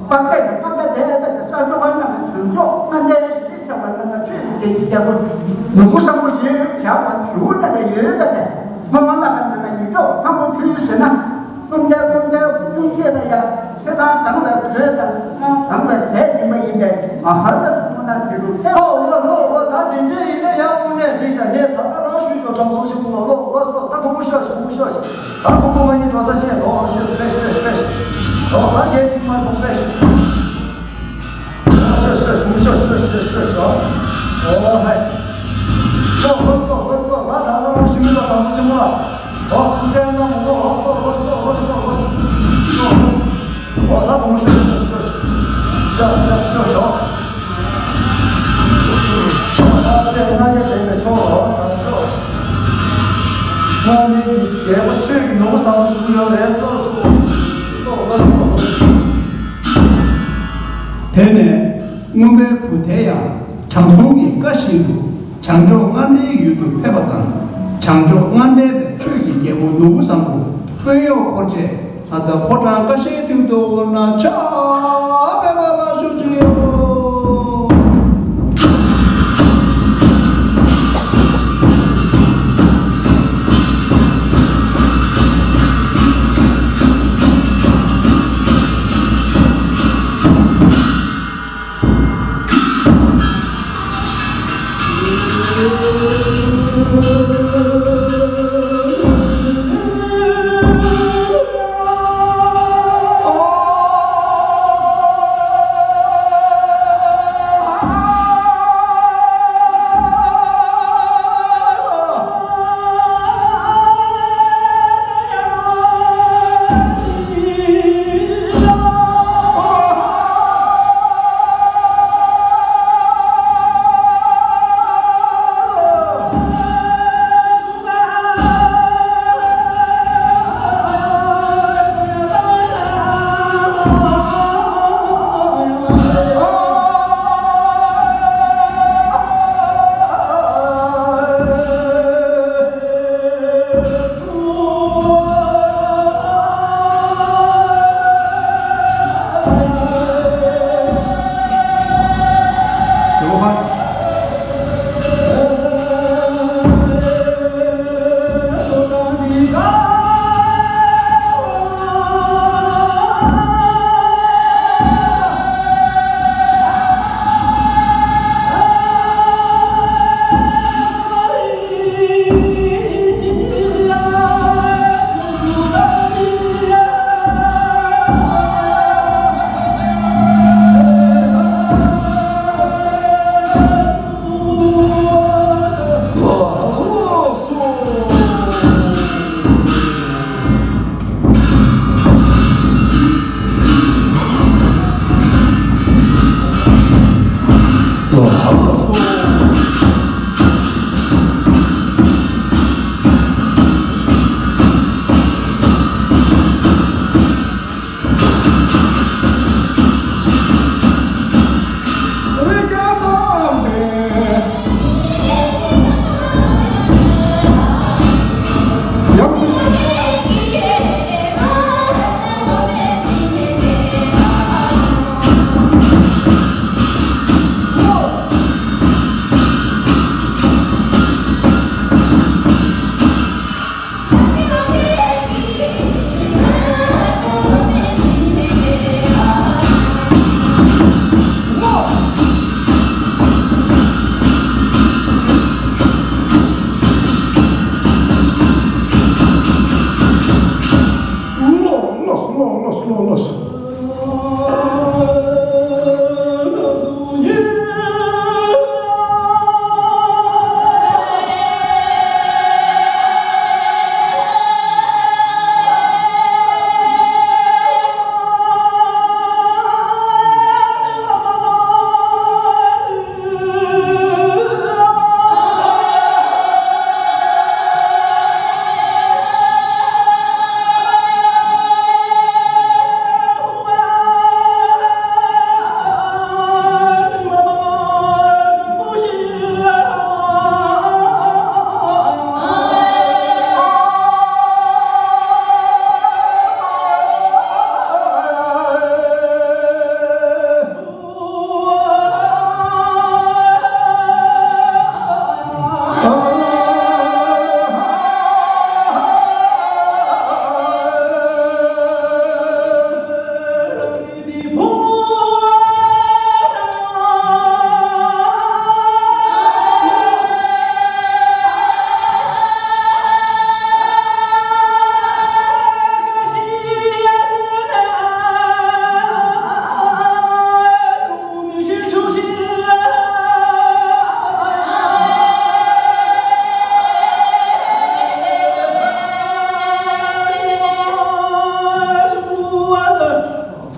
དཔག་ཚད་ཀྱི་ཐམས་ཅད་དེ་ལྟ་བུ་ས་ཆོག་པ་རྣམས་བྱང་ཆོག་སྔ་ལྡན་ཞིག་ཆགས་པ་རྣམས་ཆོས་ཀྱི་རྒྱལ་གྱི་རྒྱལ་པོ་ནོར་བུ་བཟང་པོ་ཞེས་བྱ་བ་དེའུ་ལ་ལ་ཡོད་པ་ལས། ཧོ་ལ་ལ་ལ་ཡིད་འཕྲོག་ལྷམ་པོ་ཕུལ་ཟེར་ན། ཀུན་མཁྱེན་ཀུན་མཁྱེན་ཀུན་མཁྱེན་པ་ཡ། ཚེ་དང་ལྡན་པའི་གོས་དང་སྣང་དང་པའི་ཟས་སྦྱིན་པ་ཡིན་པས་མ་ཧར་ལ་སོང་ན་དེ་རུ་ཕེབས། ཨོ་ལགས་སོ་ལགས། ད་དེ་འདྲས་ཡིན་ན་ཡང་དངོས་གནས་འགྲིག་ཤག་ངས་ད་ལྟ་རང་ཞུས་ཆོག་དྲང་སྲོང་ཆེན་པོ་ལགས། ལགས་སོ། ད་བུ་མོ་ཤོག་ཤིག་བུ་མོ་ཤོག་ཤིག་ད་ཁོ་ཁོ་མ་ཉིད་འགྲོ་ས་ཤེས་སོང་། ཤེས་སོང་། ཤེས་ཤེས་ཤེས་ཤེས། ཨོ་ད་རྒྱལ་གཅིག་མ་གཏོགས་ཤེས་ཤེས། ཤོག་ཤོག་ཤོག་ཤོག་ཤོག་ཤོག་ཤོག་ཤོག་ཨོ་ཧའི། ཤོག་ལོ་སོ་ལོ་སོ། ད་ད་ང་རང་ཞུ་མི་ལ་དང་སོ་ཆེན་མོ་ལ། ཨོ་ཁུ་ཏན་ན་མོ་ཨོ་ལོ་ལོ་སོ་ལོ་སོ་ལོ་སོ། ཨོ་ད་གོང་ཤོག་ཤོག་ཤོག་ཤོག་ཤོག་ཤོག་ཤོག་ཤོག་ད་ཚེ་སྔ་ཉེ་དེ་ནས་ཆོག་ལོ་ཚང་ཆོག་སྔ་མའི་རྒྱལ་པོ་ཆོས་ཀྱི་ནོར་བུ་བཟང་པོ་ཞུ་ཡོད་རེད་སོ་སོ། དེ་ནས་མངོན་པའི་བུ་དེ་ཡང་དྲང་སྲོང་གི་བཀའ་བཞིན་དུ་བྱང་ཕྱོགས་ལྔ་ལྡན་ཡུལ་དུ་ཕེབས་པ་དང་། བྱང་ཕྱོགས་ལྔ་ལྡན་པའི་ཆོས་ཀྱི་རྒྱལ་པོ་ནོར་བུ་བཟང་པོ་དཔོན་གཡོག་འཁོར་བཅས། ད་ལྟ་ཕོ་བྲང་ཀ་ཤའི་སྟེང་དུ་འོ་ན་ཕྱག་འབེབས་པ་ལ་ཞུགས་ཀྱི་ཡོད།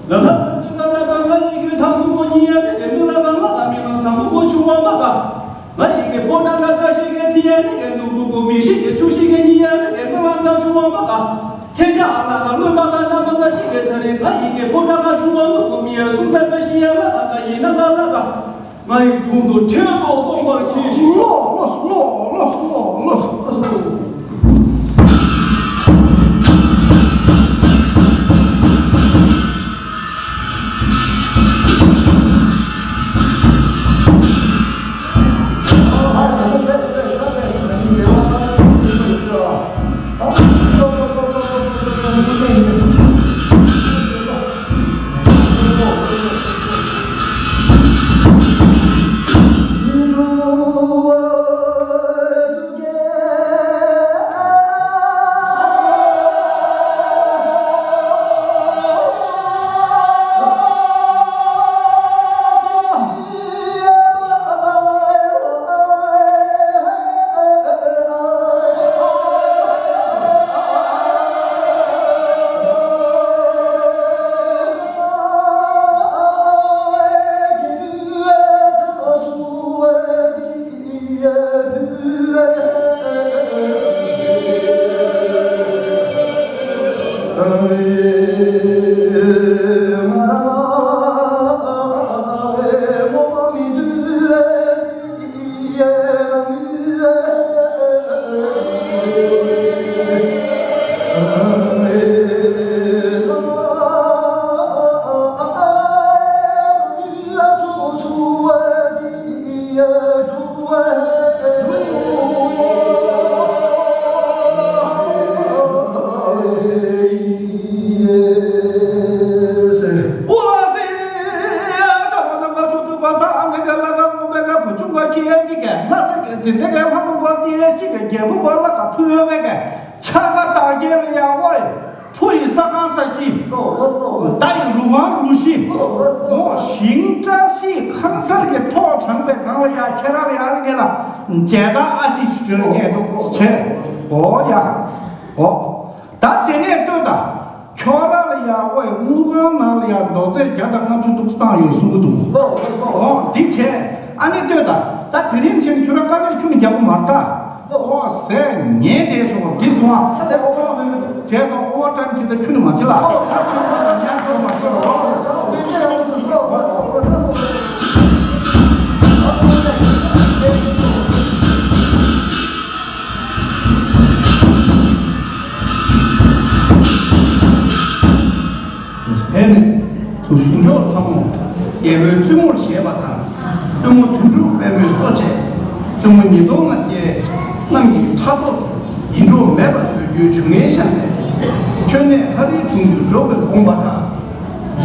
ལ་ལ་ལ་ལ་ལ་ང་ཡི་གེ་ཐང་སུ་མོ་ཉི་ཡ་མི་དེ་མི་ལ་ལ་ལ་ལ་མི་ལ་ས་མོ་མོ་ཆུ་བ་མ་ག་ང་ཡི་གེ་ཕོ་ཏ་ལ་ཀ་ཤི་གེ་ཐི་ཡ་ནི་གེ་ནུ་བུ་གུ་མི་ཤི་གེ་ཆུ་ཤི་གེ་ཉི་ཡ་མི་དེ་མི་ལ་ལ་ཆུ་བ་མ་ག་ཁྱེད་ཅག་ཨ་ལ་ལ་ལོ་མ་ག་ན་མ་ག་ཤི་གེ་ཐ་རེ་ང་ཡི་གེ་ཕོ་ཏ་ལ་ཆུ་བ་ལུ་གུ་མི་ཡ་སུ་ལ་ཀ་ཤི་ཡ་ལ་ལ་ཀ་ཡི་ན་ལ་ལ་ཀ་ང་ཡི་དྲུང་དུ་ཁྱེད་ལོ་ལོ་མར་ཁྱེད་ཤི་ལོ་ལོ་ལོ་ལོ་ལོ་ལོ། ཕུ་ཡི་ས་ཁང་ས་གཞི། ད་ཡི་རུ་ཁང་རུ་བཞི། མོ་ཞིང་བཀྲ་ཤིས་ཁང་གསར་གྱི་ཐོག་དྲངས་པའི་སྒང་ལ་ཡ་ཁྱེད་རང་ལ་ཡ་ཨ་རི་ངེད་ལ་མཇལ་དར་ཨ་ཤི་ཞིག་སྤྲོད་ངེས་འདུག་བྱས། འོ་ཡ། འོ། ད་དེ་ནས་ལྟོས་དང་། ཁྱོད་རང་ལ་ཡ་ཨོའི་དངུལ་ཁང་ནང་ལ་ཡ་རྡོག་རྫིས་བརྒྱ་དང་ལྔ་བཅུ་འདུག་བཏང་ཡོད་གསུང་གི་འདུག་འོ་འདི་བྱས། ཨ་ནི་ལྟོས་དང་། ད་དེ་རིང་ཕྱིན་ཁྱོད་རང་དཀའ་ལས་ཁྱོན་ནས་རྒྱག་གི་མ་རེད་ད། ཨོ་ཟས་ཉན་བསྡད་སོང་བ་འགྲིག་སོང་ཨ། ཨ་ལས་ཨོ་ཁོ་མི་མི་འདུག་བྱས་ཙང་ཨོ་ཏྲན་ཅི་ད་ཁྱོད་ནི་མ་བྱེད་ལ། ཨོ་ད་ཁྱོད་ནི་ཉན་ཐོས་མ་བྱེད་ལ། ཨོ་ད་ཁྱོད་ནི་ཉན་ཐོས་མ་བྱེད་ལ། དེ་ནས་ཚུར་ཞིང་མཆོག་ལྷ་མོ་རྒྱལ་པོའི་བཙུན་མོར་བཞེས་པ་དང་། བཙུན་མོ་དོན་གྲུབ་པད་མོས་གཙོ་བྱས། བཙུན་མོ་ཉིས་སྟོང་ལྔ་བརྒྱའི་གནམ་གྱི་ཕྲག་དོག་ཡིད་འཕྲོག་མེད་པ་བཟོ་རྒྱུའི་ཇུས་ངན་བཞག་ནས། མཆོད་གནས་ཧ་རིའི་དྲུང་དུ་འགྲོ་དགོས་དགོངས་པ་དང་།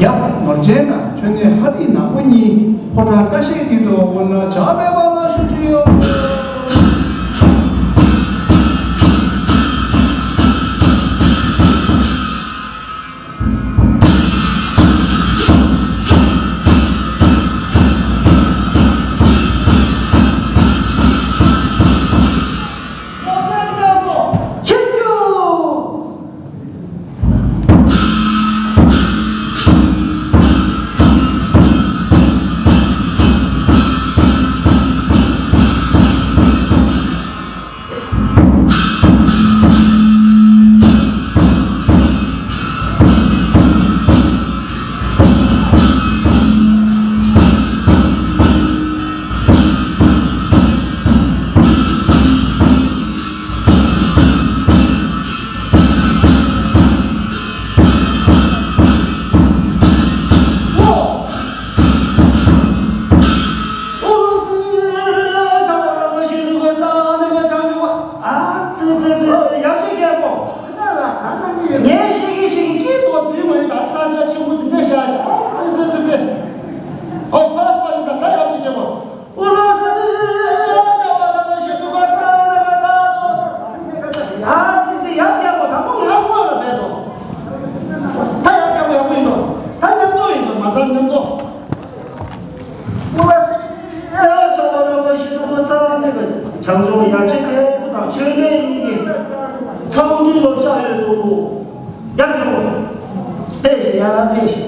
ཡབ་ནོར་ཅན་དང་མཆོད་གནས་ཧ་རིའི་ནག་པོ་གཉིས་ཕོ་བྲང་ཀ་ཤའི་སྟེང་དུ་འོ་ན་ཇག་པའི་བར་ལ་ཤོག་ཅིག་ཡོད། ཨ་ཙི་ཙི་ཙི་ཙི། ཡབ་རྗེ་རྒྱལ་པོ། ངས་ཤེས་ཀྱི་ཤེས་ཀྱི་སྐད་ཐོག་འཛུལ་མ་ཡོང་། ད་ས་ཆ་ཆེན་པོ་འདི་འདྲ་བཞག་ཅིག་ཨ་ཙི་ཙི་ཙི་ཙི། ཨོ་ཕ་སྤ་ཡིན་ད་ད་ཡབ་རྗེ་རྒྱལ་པོ། ཨུ་ལུ་སི་ཡ་ཅ་བ་ད་ལ་ཤི་ཏུ་བ་ཙ་ན་བ་ད་ཏོ། ཨ་ཙི་ཙི་ཡབ་རྒྱལ་པོ་དང་པོ་ང་སྔོན་ལ་བས་ཏོ། ད་ཡབ་རྒྱལ་པོ་ཡག་པོ་ཡིན་ཏོ། ད་མཉམ་དུ་ཡིན་ཏོ། མ་ཚང་མཉམ་དུ། བྱང་ཆུབ་ཡར་ཆེ་རྒྱལ་པོ་དང་ཆོས་གནས་གཉིས་ཀྱི་ཚང་འདུས་ལོ་ལྕགས་ཡོད་དོ། ཡར་འགྲོ། ཕེབས་ཤིག་ཡར་ཕེབས་ཤིག་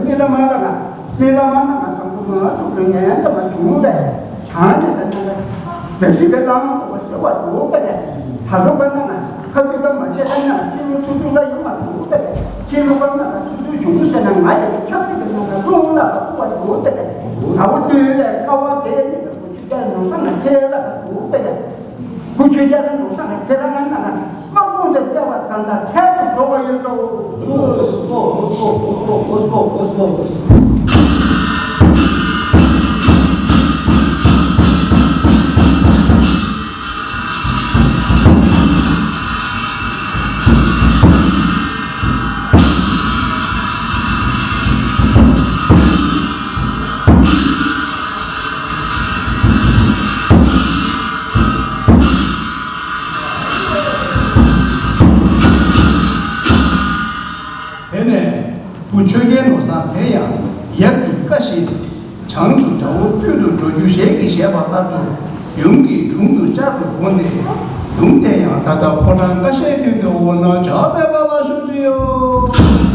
རྨི་ལམ་མ་ལ་ན་རྨི་ལམ་མ་ལ་ན་བཟང་པོ་མ་ཐུག་པའི་ཉན་དུ་མ་བྱུང་བས། བྱང་ནས་ལ་ན་ལ་བདེ་སྲིད་པའི་བླ་མ་ཐུག་པ་ཟེར་བ་འདུག་པ་ལས། ད་ལོ་པ་ན་ན་ཁ་ཐུག་པ་མ་བྱས་ན་ན་སྤྱི་ལོ་ཐུག་ཐུག་ལ་ཡོང་མ་འདུག་པ་ལས། སྤྱི་ལོ་པ་ན་ན་ཐུག་ཐུག་བྱུང་ཟེར་ན་ང་ཡི་ཆབ་སྲིད་པའི་ནང་ན་རླུང་ལ་ཐུག་པ་འདུག་པ་ལས། ད་བུ་དུས་ལས་དཀའ་བ་དེ་ནི་བུ་ཆུ་རྒྱལ་ནོར་བཟང་ལ་ཁྱེད་ལ་འདུག་པ་ལས། བུ་ཆུ་རྒྱལ་ནོར་བཟང་ལ་ཁྱེད་རང་ང་ན་ན། དམག་དཔུང་དུ་བསྐྱལ་བ་ཙམ་དང་ཁྱད་དུ་འགྲོ་བ་ཡོད་དོ། དེ་ནས་བུ་ཆོས་རྒྱལ་ནོར་བཟང་དེ་ཡང་ཡབ་ཀྱི་བཀའ་བཞིན་བྱང་དུ་དགྲ་བོ་བཏུལ་དུ་འགྲོ་རྒྱུ་ཞལ་གྱིས་བཞེས་པ་ལྟར་དུ། ཡུམ་གྱི་དྲུང་དུ་བཅར་དུ་དགོངས་ཏེ། ཡུམ་དེ་ཡང་ད་ལྟ་ཕོ་བྲང་ཀ་ཤའི་སྟེང་དུ་འོ་ན་ཇག་པའི་བར་ལ་བཞུགས་ཏེ་ཡོད།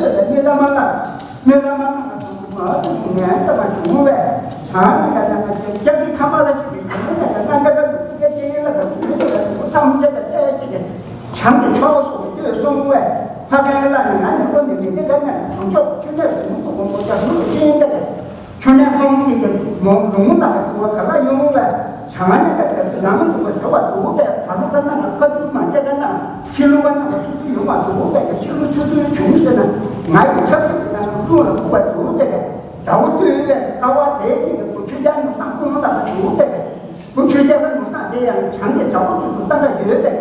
ལ་མི་ལ་མ་ལ་མི་ལ་མ་ལ་ང་ཚོ་ང་ཚོ་ངན་ལྟ་བ་བྱུང་བས། ད་ནི་ཀ་ན་ང་ཚོ་རྒྱབ་ཀྱི་ཁ་མ་ལ་ཅིག་གི་བྱུང་ནས་ཀ་ན་ཀ་ཀ་ཀ་ཀ་ཀ་ཀ་ལ་ཀ་ཐམ་ཀ་ཀ་ཚད་ཅིག་གི་བྱང་གི་ཕྱོགས་སུ་བསྐྱོད་སོང་བས། ཕ་གན་ལ་ནི་ང་ནི་ཀླུ་ནི་མི་དེ་ཀ་ན་བྱང་ཕྱོགས་ཆུ་གནས་སུ་མུ་གུ་གོང་པོ་རྒྱ་གཞུང་གི་ཤེས་ཡོན་ཀ་ཆུ་ནས་ཁོང་གཉིས་ཀྱི་མོ་ལུང་མ་ལ་ཐུ་བ་ག་ལ་ཡོང་བས། བྱང་ནས་ཀ་ལ་ལམ་དུ་བ་ཟེར་བ་འདུག་པས། ད་ལོ་ཀ་ན་ང་ཁ་ཐུག་མ་སྐྱེ་ཀ་ན་ཕྱི་ལུ་བ་ན་ང་ཐུག་ཐུག་ཡོང་བ་འདུག་པས། ཕྱི་ལུ་ཐུག་ཐུག་བྱུང་ཟེར་ན་ང་ཡི་ཆབ་སྲིད་ཀྱི་ནང་ལུང་ལ་ཐུག་པ་འདུག་པས། དགྲ་བོ་བཏུལ་བས་ཀ་བ་དེ་གཉིས་ཀྱི་བུ་ཆུ་རྒྱལ་ནུབ་སང་ཀུན་ལ་འདུག་པས། བུ་ཆུ་རྒྱལ་བ་ནུབ་སང་དེ་ཡང་བྱང་གི་དགྲ་བོ་བཏུལ་དུ་བཏང་ག་ཡོད་པས།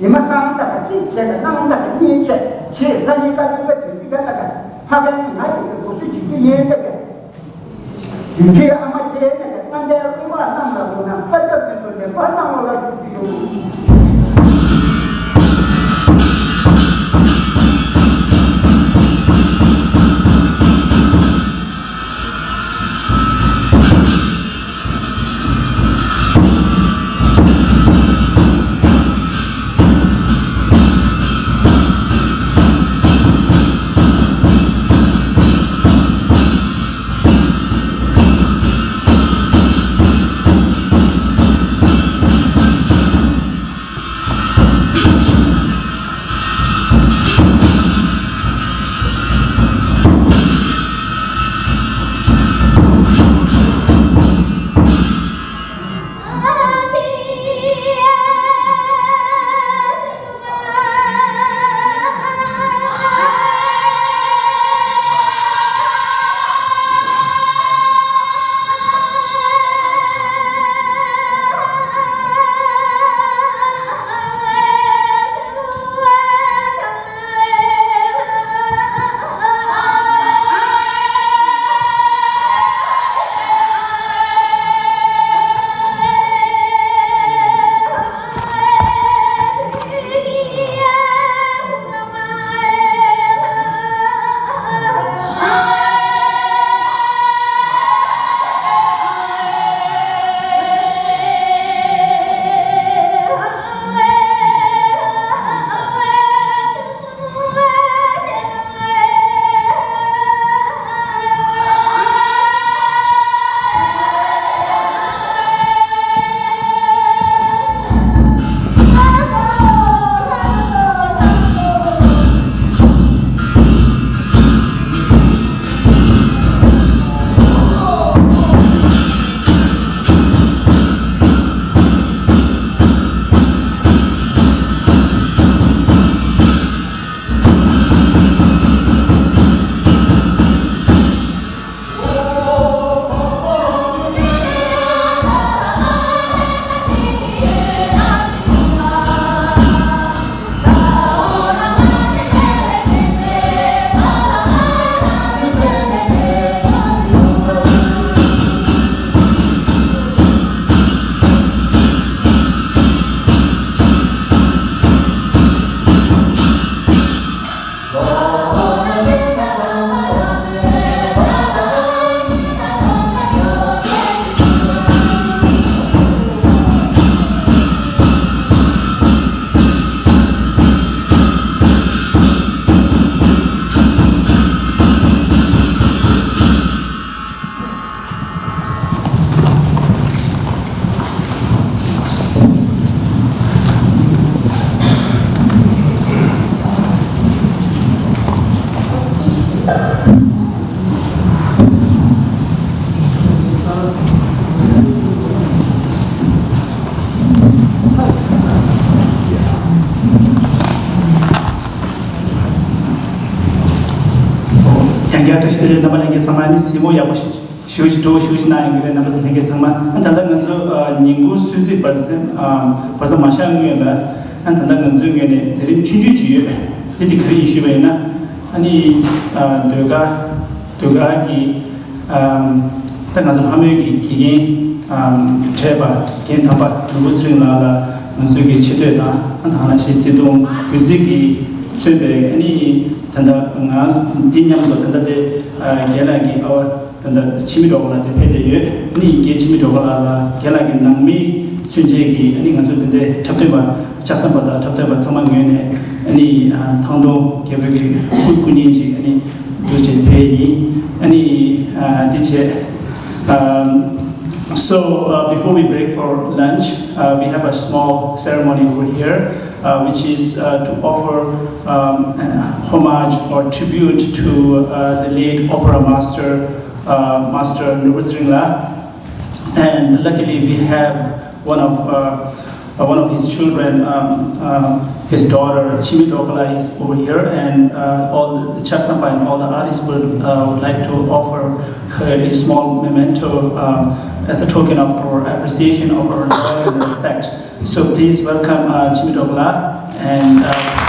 ཉི་མ་སང་དག་གཅིག་བྱས་ཀ་གནངས་དག་གཉིས་བྱས་ཞེས་ལྷ་ཡི་བཀའ་བརྒྱུད་པ་དུས་ཀྱི་ཀ་ལ་ཀ་ཕ་གན་ནི་ང་ཡི་སེ་དགོས་སུ་བྱེད་རྒྱུ་ཡིན་པས། དུས་ཀྱི་ཨ་མ་སྐྱེས་ནས་ཀ་སྔ་ལྡན་ཀུན་དགའ་རྣམས་ལ་དགོངས་ན་བཀའ་རྒྱ་ཕུན་ཚོགས་ནས་བར་སྣང་བ་ལ་བཞུགས་ཀྱི་ཡོད། ཡང་བསྐྱར་བཀྲ་ཤིས་བདེ་ལེགས། རྣམ་པ་ལྷན་རྒྱས་ཚང་མ་ནི་གཟིགས་མོ་ཡག་པོ་ཞུ་ཞུ་ཞིག་འགྲོ་ཞུ་ཞིག་གནང་ཡོང་གི་རེད། རྣམ་པ་ཚོ་ལྷན་རྒྱས་ཚང་མ། ཨ་ད་ལྟ་ང་ཚོ་ཨ་ཉིན་གུང་གསོལ་ཚིགས་བར་མཚམས་ཨ་བར་མཚམས་མ་བཞག་སྔོན་ལ། ཨ་ད་ལྟ་ང་ཚོའི་ངོས་ནས་མཛད་རིམ་ཆུང་ཆུང་ཅིག་ཡོད། དེ་དེ་ག་རེ་ཡིན་ཞུས་པ་ཡིན་ན། ཨ་ནི་ཨ་ཟློས་གར་ཟློས་གར་གྱི་ཨ་ད་ང་ཚོ་ལྷ་མོའི་གི་དགེ་རྒན་ཨ་གྲས་པ་རྒན་དམ་པ་ནོར་བུ་ཚེ་རིང་ལགས་ལ་ང་ཚོའི་གི་ཆེ་བསྟོད་དང་། ཨ་ད་ང་ལ་ཞེས་བརྩེ་དུང་རྒྱུད་ཚིག་གི་མཚོན་པའི། ཨ་ནི་ད་ལྟ་ང་འདི་མཉམ་དུ་ད་ལྟ་དེ་ཨ་རྒན་ལགས་ཀྱི་ཨ་བ་ད་ལྟ་འཆི་མེད་སྒྲོལ་དཀར་ལགས་དེ་ཕེབས་བསྡད་ཡོད། ཨ་ནི་རྒན་འཆི་མེད་སྒྲོལ་དཀར་ལགས་ལ་རྒན་ལགས་ཀྱི་ནང་མི་མཚོན་བྱེད་ཀྱི། ཨ་ནི་ང་ཚོ་འདི་འདྲའི་འཁྲབ་སྟོན་པ་ལྕགས་ཟམ་པ་དང་འཁྲབ་སྟོན་པ་ཚང་མ་ངོས་ནས། ཨ་ནི་ཨ་ཐང་སྟོང་རྒྱལ་པོའི་གི་སྐུ་སྐུ་བརྙན་ཅིག་ འདུ་བྱེད་དེ་ཡིན། ཨ་ནི་ཨ་འདི་བྱས། Um, so uh, before we break for lunch, uh, we have a small ceremony over here, uh, which is uh, to offer um, homage or tribute to uh, the late opera master, uh, Master Nrubu Tshering-la. And luckily, we have one of uh, uh, one of his children, um, uh, his daughter Chimi Dokla is over here, and uh, all the Chaksampa and all the artists would, uh, would like to offer her a small memento um, as a token of our appreciation of our love and respect. So please welcome uh, Chimi Dokla and. Uh,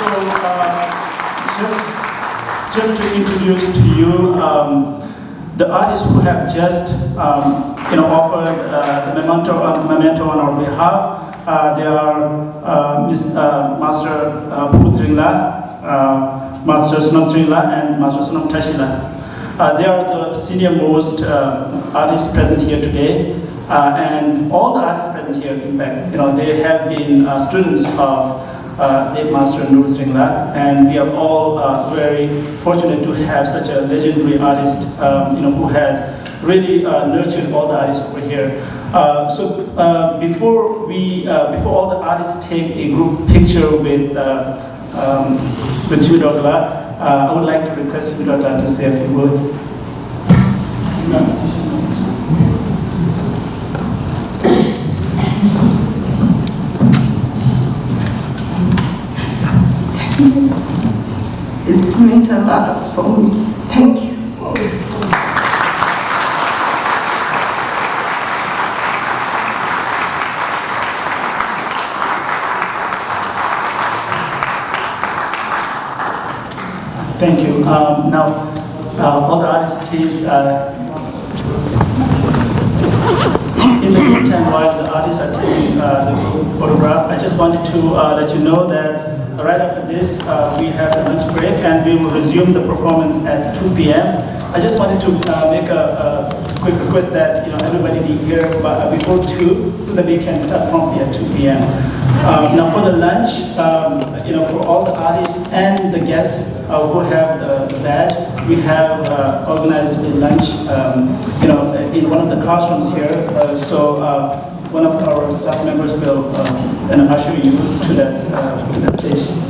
So, uh, just, just to introduce to you, um, the artists who have just, um, you know, offered uh, the memento, uh, memento on our behalf. Uh, they are uh, Miss, uh, Master uh, Phugu Tshering-la, uh, Master Sonam Tshering-la, and Master Sonam Tashi-la. Uh, they are the senior most uh, artists present here today, uh, and all the artists present here, in fact, you know, they have been uh, students of uh, late Master Nrubu Tshering-la, and we are all uh, very fortunate to have such a legendary artist, um, you know, who had really uh, nurtured all the artists over here. Uh, so uh, before we, uh, before all the artists take a group picture with uh, um, with Chimi Dokla, uh, I would like to request Chimi Dokla to say a few words. It means a lot for me. Thank you. Thank you. Um, now, uh, all the artists, please. Uh, in the meantime, while the artists are taking uh, the photograph, I just wanted to uh, let you know that right after this, uh, we have a lunch break, and we will resume the performance at two p.m. I just wanted to uh, make a, a quick request that you know everybody be here by, uh, before two, so that we can start promptly at two p.m. Um, now for the lunch, um, you know, for all the artists and the guests uh, who have the, the badge, we have uh, organized a lunch, um, you know, in one of the classrooms here. Uh, so uh, one of our staff members will uh, and usher you to that uh, to that place.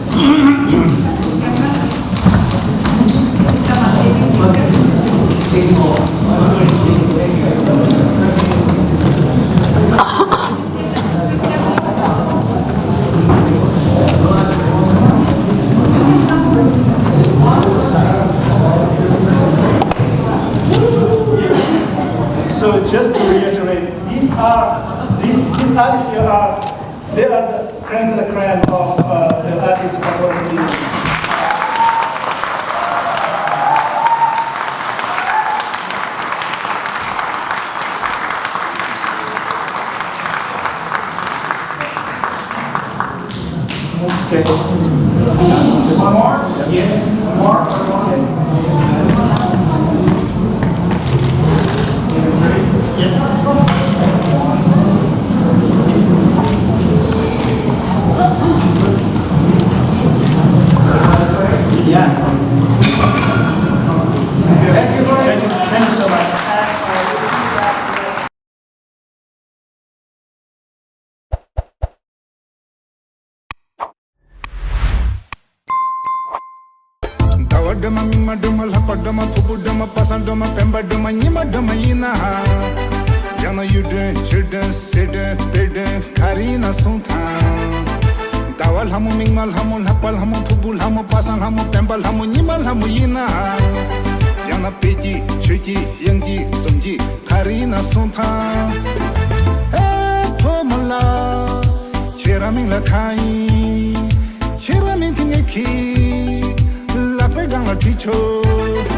So just to reiterate, these are these these artists here are they are the crème de la crème of uh, the artists of our community. Okay. Just one more? Yes. One more? Okay. Yeah. Thank you, Lord. Thank you, thank you so much. ཟླ་བ་སྒྲོལ་མ་མིག་དམར་སྒྲོལ་མ་ལྷག་པ་སྒྲོལ་མ་ཕུར་བུ་སྒྲོལ་མ་པ་སངས་སྒྲོལ་མ་སྤེན་པ་སྒྲོལ་མ་ཉི་མ་སྒྲོལ་མ་ཡིན་ན། ཡང་ན་གཡུ་སྒྲོན་བྱུ་སྒྲོན་སེར་སྒྲོན་དཔལ་སྒྲོན་ག་རེ་ཡིན་ན་གསུངས་དང་། ཟླ་བ་ལྷ་མོ་མིག་དམར་ལྷ་མོ་ལྷག་པ་ལྷ་མོ་ཕུར་བུ་ལྷ་མོ་པ་སངས་ལྷ་མོ་བསྟན་པ་ལྷ་མོ་ཉི་མ་ལྷ་མོ་ཡིན་ན། ཡང་ན་དཔལ་གྱི་ཆོས་ཀྱི་དབྱངས་ཀྱི་ཟུམ་གྱི་ག་རེ་ཡིན་ན་གསུང་དང་། ཨེ་ཕོ་མོ་ལ། ཁྱེད་རང་མིང་ལ་གང་ཡིན། ཁྱེད་རང་མིང་དེ་ངེད་ཀྱི་ལག་པའི་སྒང་ལ་བྲིས་ཆོག